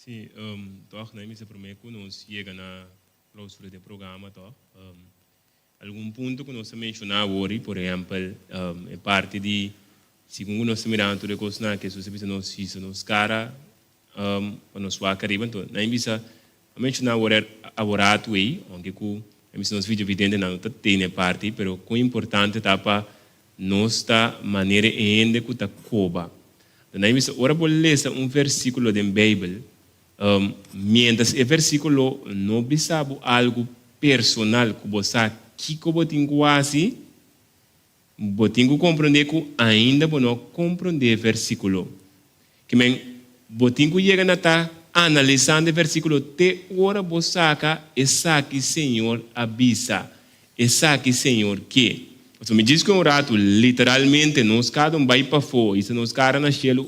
Sí, tòg nan mester promé ku nos yega na klousura di e programa tòg. Algun punto ku nos a menshoná awor, por ehèmpel, e parti di segun ku nos ta mirando tur e kosnan ku Hesus a bisa nos hisa nos kara pa nos wak ariba. Anto nan bisa A menciona awor aworato ei, aunke cu a bisa nos videovidentenan no ta tene parti, pero con importante ta pa nos ta manera e hende cu ta coba. Anto nan a bisa ora bo lesa un versiculo den Bijbel, mientras e versiculo no bisa bo algo personal cu bo sa kico bo tin cu haci, Bo tin ku komprondé ku ainda bo no a komprondé e versíkulo. Ke men, bo tin ku yega na ta analisando e versíkulo te ora bo saka esaki Señor a bisa, esaki Señor ke. Pasobra mi djis ku un ratu, literalmente nos kada un bai pafó, hisa nos kara na shelu,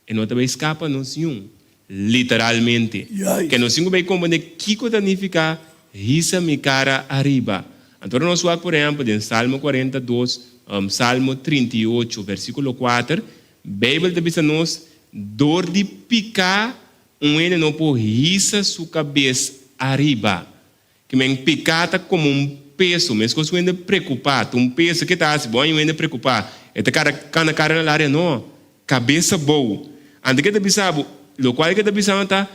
E no ta bay scapa nos niun. Literalmente. Ke nos tin ku bay comprende kiko ta nifica hisa mi cara ariba. Anto ora nos wak por ehempel den Salmo 42, Salmo 38 versiculo 4, Bijbel ta bisa nos dor di pica un hende no por hisa su cabes ariba. Ke men piká ta komo un peso, meskos un hende preokupá, ta un peso. Ke ta hasi? Bo haña un hende preokupá, e ta kara kana kara na laria? No, kabes abou. Anto ke ta bisa bo? Lokual ke ta bisa no ta,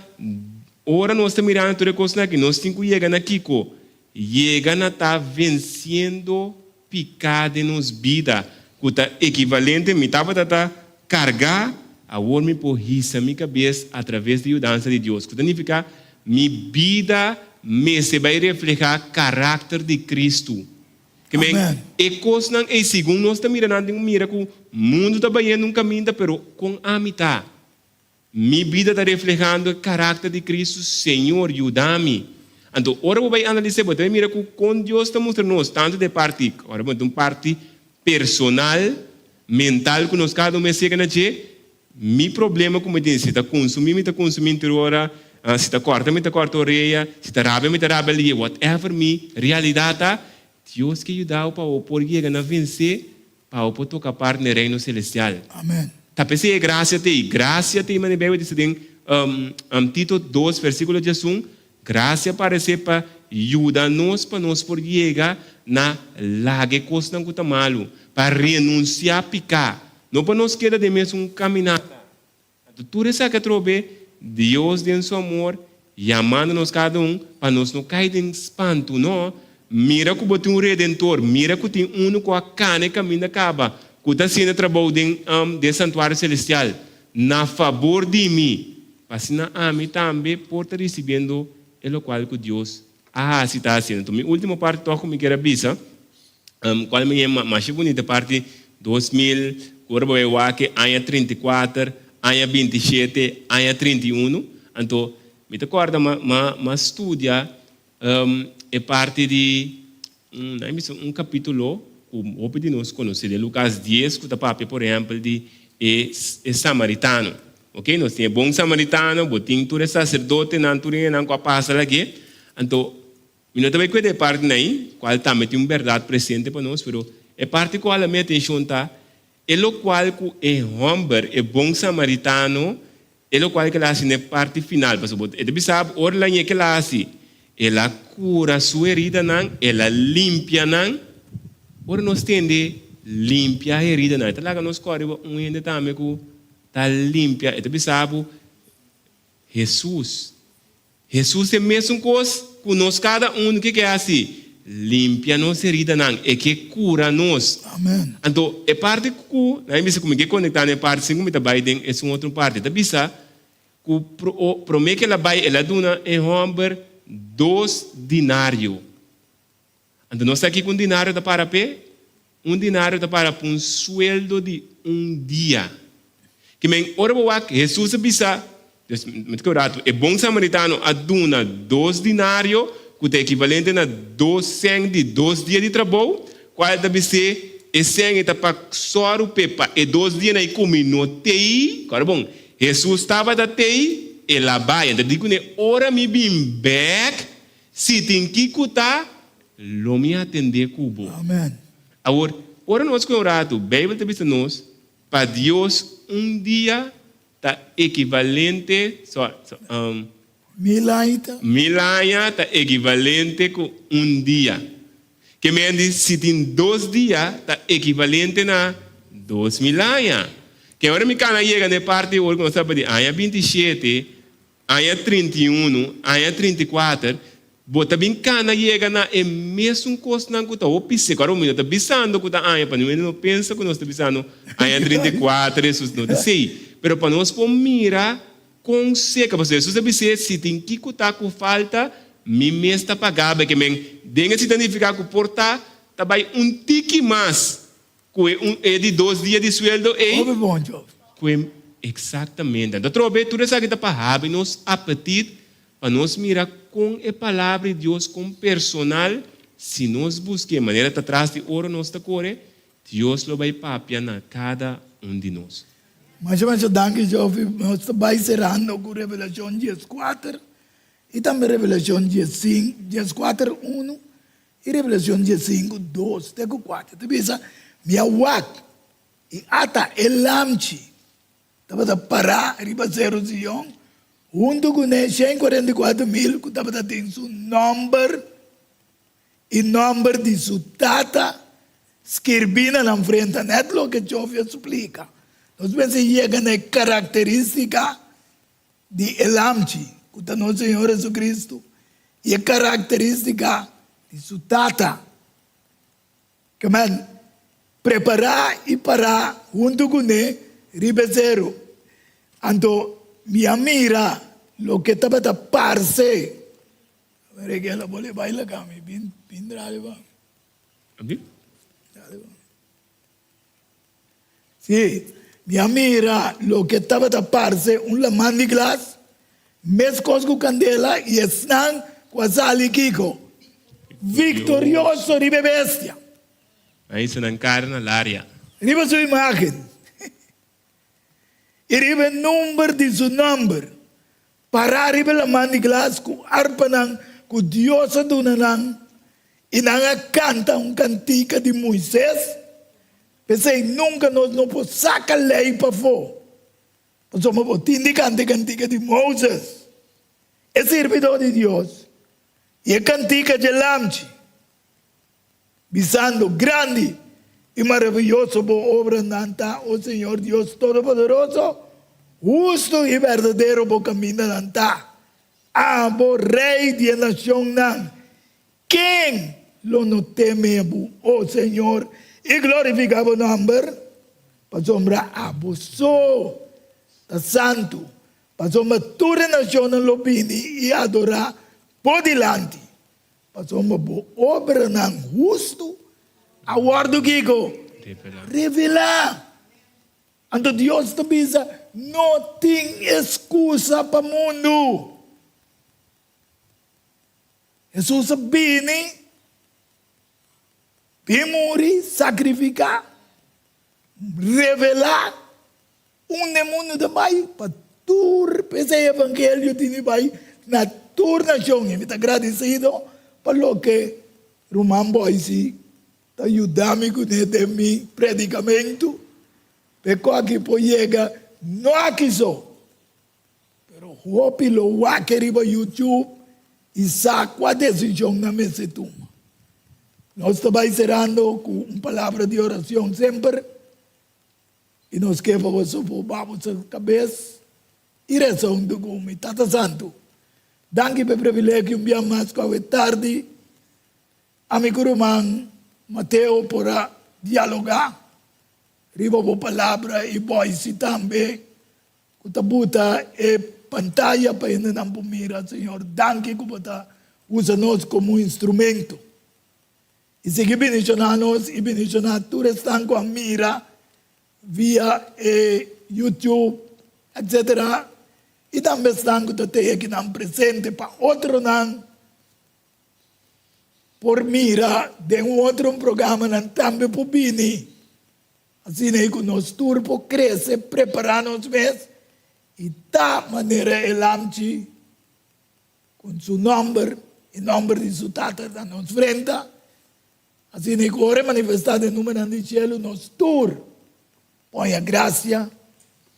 ora nos ta mirando tur e kosnan aki, nos tin ku yega na kiko? Yega na ta vensiendo piká den nos bida, ku ta ekivalente, mi tabata ta kargá, awor mi por hisa mi kabes atraves di yudansa di Dios, ku ta nifiká mi bida mester bai reflehá karakter di Kristu. Ke men, e kosnan ei segun nos ta mira nan tin ku mira ku mundu ta bayendo un kaminda, pero kon ami ta? Mi bida ta reflehando e karakter di Kristu? Señor, yuda mi. Anto, ora bo bai analis'é, bo ta bai mira ku kon Dios ta mustra nos, tantu den e parti, ora bo ta un parti personal, mental ku nos kada un mes yega na dje, Mi problema ku mi tin, si ta kunsumí mi ta kunsumí tur ora, si ta kòrta mi ta kòrta orea, si ta rabia mi ta rabia lihe, whatever mi realidat ta, Dios ke yuda bo pa bo por yega na vensé Pa bo por toka part n'e Reino Celestial. Amen. Ta p'esei e gracia t'ei. Gracia t'ei manera Bijbel dice den Tito 2 versiculo 11, Gracia parece pa. yuda nos pa nos por yega na laga e kosnan ku ta malu, pa renunsiá piká, no pa nos keda den mesun kaminata. Anto tur esaki atrobe Dios den su amor yamando nos kada un pa nos no kai den spantu, no. Mira ku bo tin un Redentor, mira ku tin unu ku a kana e kaminda kaba, ku ta hasiendo trabou den den santuario selestial na fabor di mi, pa asina ami tambe por ta risibiendo e lokual ku Dios a hasi ta hasiendo. Anto mi ultimo parti tòg ku mi kier a bisa. Cual mi yama masha bunita parti 2000 cu ora bo bay wak e aña 34, aña 27, aña 31. Anto mi ta corda ma ma ma studia e parti di un nan bisa un capitulo cu hopi di nos conoce den Lucas 10 cu ta papia por ehempel di e e samaritano. Ok nos tin e bon samaritano, bo tin tur e sacerdotenan tur hendenan cu a pasa lag'e. Anto Mi no ta bai kueda e parti nai, kual tambe tin un bèrdat presente pa nos, pero e parti ku hala mi atenshon ta e lokual ku e hòmber, e bon samaritano, e lokual ku el a hasi na e parti final. Pasobra bo e ta bisa bo, ora el a ñe ke el a hasi, el a kura su heridanan, el a limpia nan. Ora nos tende limpia heridanan, e ta laga nos kòrda riba un hende tambe ku ta limpia. E ta bisa bo, Hesus. Hesus e mesun kos ku nos kada unu ke ke hasi, limpia nos heridanan, e ke kura nos. Amen. Anto e parti ku nan bisa ku mi ke konektá na e parti sin ku mi ta bai den esun otro parti, ta bisa ku promé ku el a bai el a duna e hòmber dos dinario. Anto nos sa kiko un dinario ta para p'e? Un dinario ta para pa un sueldo di un dia. Ke men, ora bo wak, Hesus a bisa, Dios, mi ta kere un ratu, e bon samaritano a duna dos dinario, ku ta ekivalente na dos sèn di dos dia di trabou, kual ta bis'é, e sèn ei ta pa sòru p'e pa e dos dianan ei kumi no t'ei. Kòrda bon, Hesus tabata t'ei, el a bai. Anto di kuné, ora mi bin bèk, Si tin kico ta, lo mi atende cu bo. Amen. Awor, ora nos cu un ratu, Bijbel ta bisa nos, pa Dios un dia ta ekivalente, so, so, um, Mil aña ta. Mil aña ta ekivalente cu un dia. Ke men di si tin dos dia ta ekivalente na 2000 aña. Ke ora mi cana yega na e parti awor cu nos ta papia di aña 27, Aña 31, aña 34, bo ta bin kana yega na e mesun kosnan ku ta hopi seku. Awor mi no ta bisando ku ta aña, pa niun hende no pensa ku nos ta bisando aña 34 Hesus no ta esei. Pero pa nos por mira kon seka, pasobra Hesus a bis'é, si tin kiko ta ku falta, mi mes ta paga bo. Ke men den esei ta nifiká ku por ta ta bai un tiki mas Ku e un e di dos dia di sueldo ei. Hopi bon, Job. Ku e Eksaktamente. Anto atrobe tur esaki ta pa habri nos apetit pa nos mira kon e Palabra di Dios kon personal, si nos busk'é manera ta tras di oro nos ta kore, Dios lo bai papia na kada un di nos. Masha masha danki Job. Nos ta bai serando ku Revelashon 14 i tambe Revelashon 15, 14, unu I Revelashon 15, dos te ku kuater ta bisa, Mi a wak, i ata e Lamchi tabata pará riba Seru Sion, huntu kuné 144.000 ku tabata tin su nòmber i nòmber di su Tata skirbí na nan frenta. Nèt loke Jofi a splika. Nos mester yega na e karakterístika di e Lamchi, ku ta nos Señor Jesucristo, i e karakterístika di su Tata. Ke men prepará i pará huntu kuné riba e seru. Anto mi a mira loke tabata parse. Reguela bo le bai laga mi bin bin drali pa mi. Drali pa mi. Sí, mi a mira loke tabata parse un laman di glas, meskos ku kandela, i esnan ku a sali kiko? Viktorioso riba e bestia. A hisa nan kara na laria. Riba su imágen i riba e number di su nòmber, pará riba e laman di glas ku arpanan ku Dios a duna nan, i nan a kanta un kantika di Moises. P'esei nunka nos no por saka lei pafó, pasobra bo tin di kanta e kantika di Moses, e sirbidó di Dios. I e kantika dje Lamchi, bisando, Grandi i maraviyoso bo obranan ta, o Señor Dios Todopoderoso, hustu i berdadero bo kamindanan ta. Abo, Rei di e nashonnan, ken lo no teme bo, o Señor, i glorifiká bo nòmber? Pasobra abo so ta santu, pasobra tur e nashonnan lo bini i adorá bo dilanti, pasobra bo obranan hustu a wòrdu kiko? Revelá. Anto Dios ta bisa, No tin eskusa pa mundu. Hesus a bini, bin muri, sakrifiká, revelá unda e mundu ta bai pa tur, p'esei evangelio tin di bai na tur nashon. I mi ta gradisido pa loke ruman Boyce Ta yuda mi kuné den mi predikamentu, p'e ku aki por yega no aki so, pero hopi lo wak riba YouTube i sa kua desishon nan mester tuma. Nos ta bai serando ku un palabra di orashon semper, i nos ke pa boso por ba boso kabes i resa huntu ku mi. Tata Santu, danki p'e privilegio un bia mas ku awe tardi Ami ku ruman Mateo por a dialogá riba bo palabra i boisi tambe ku ta buta e pantaya pa hendenan por mira. Señor, danki ku bo ta usa nos komo instrumento. I sigui bendishoná nos i bendishoná tur esnan ku a mira via e YouTube, etcetera, i tambe esnan ku ta tei akinan presente pa otronan Por mira den un otro programanan tambe por bini. Asina ei ku nos tur por krese, prepará nos mes i ta manera e lamchi ku su nòmber i nòmber di su tata ta nos frenta. Asina ei ku ora e manifestá den numernan di shelu nos tur por haña grasia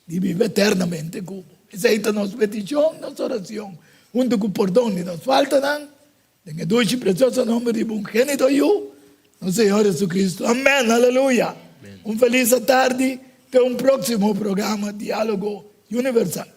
di biba eternamente ku bo. Esei ta nos petishon, nos orashon, huntu ku pordon di nos faltanan, den e dushi i presioso nomber di bo ungenito Yu, nos Señor Jesucristo. Amen. Aleluya. Un felis atardi. Te un proksimo programa Dialogo Universal.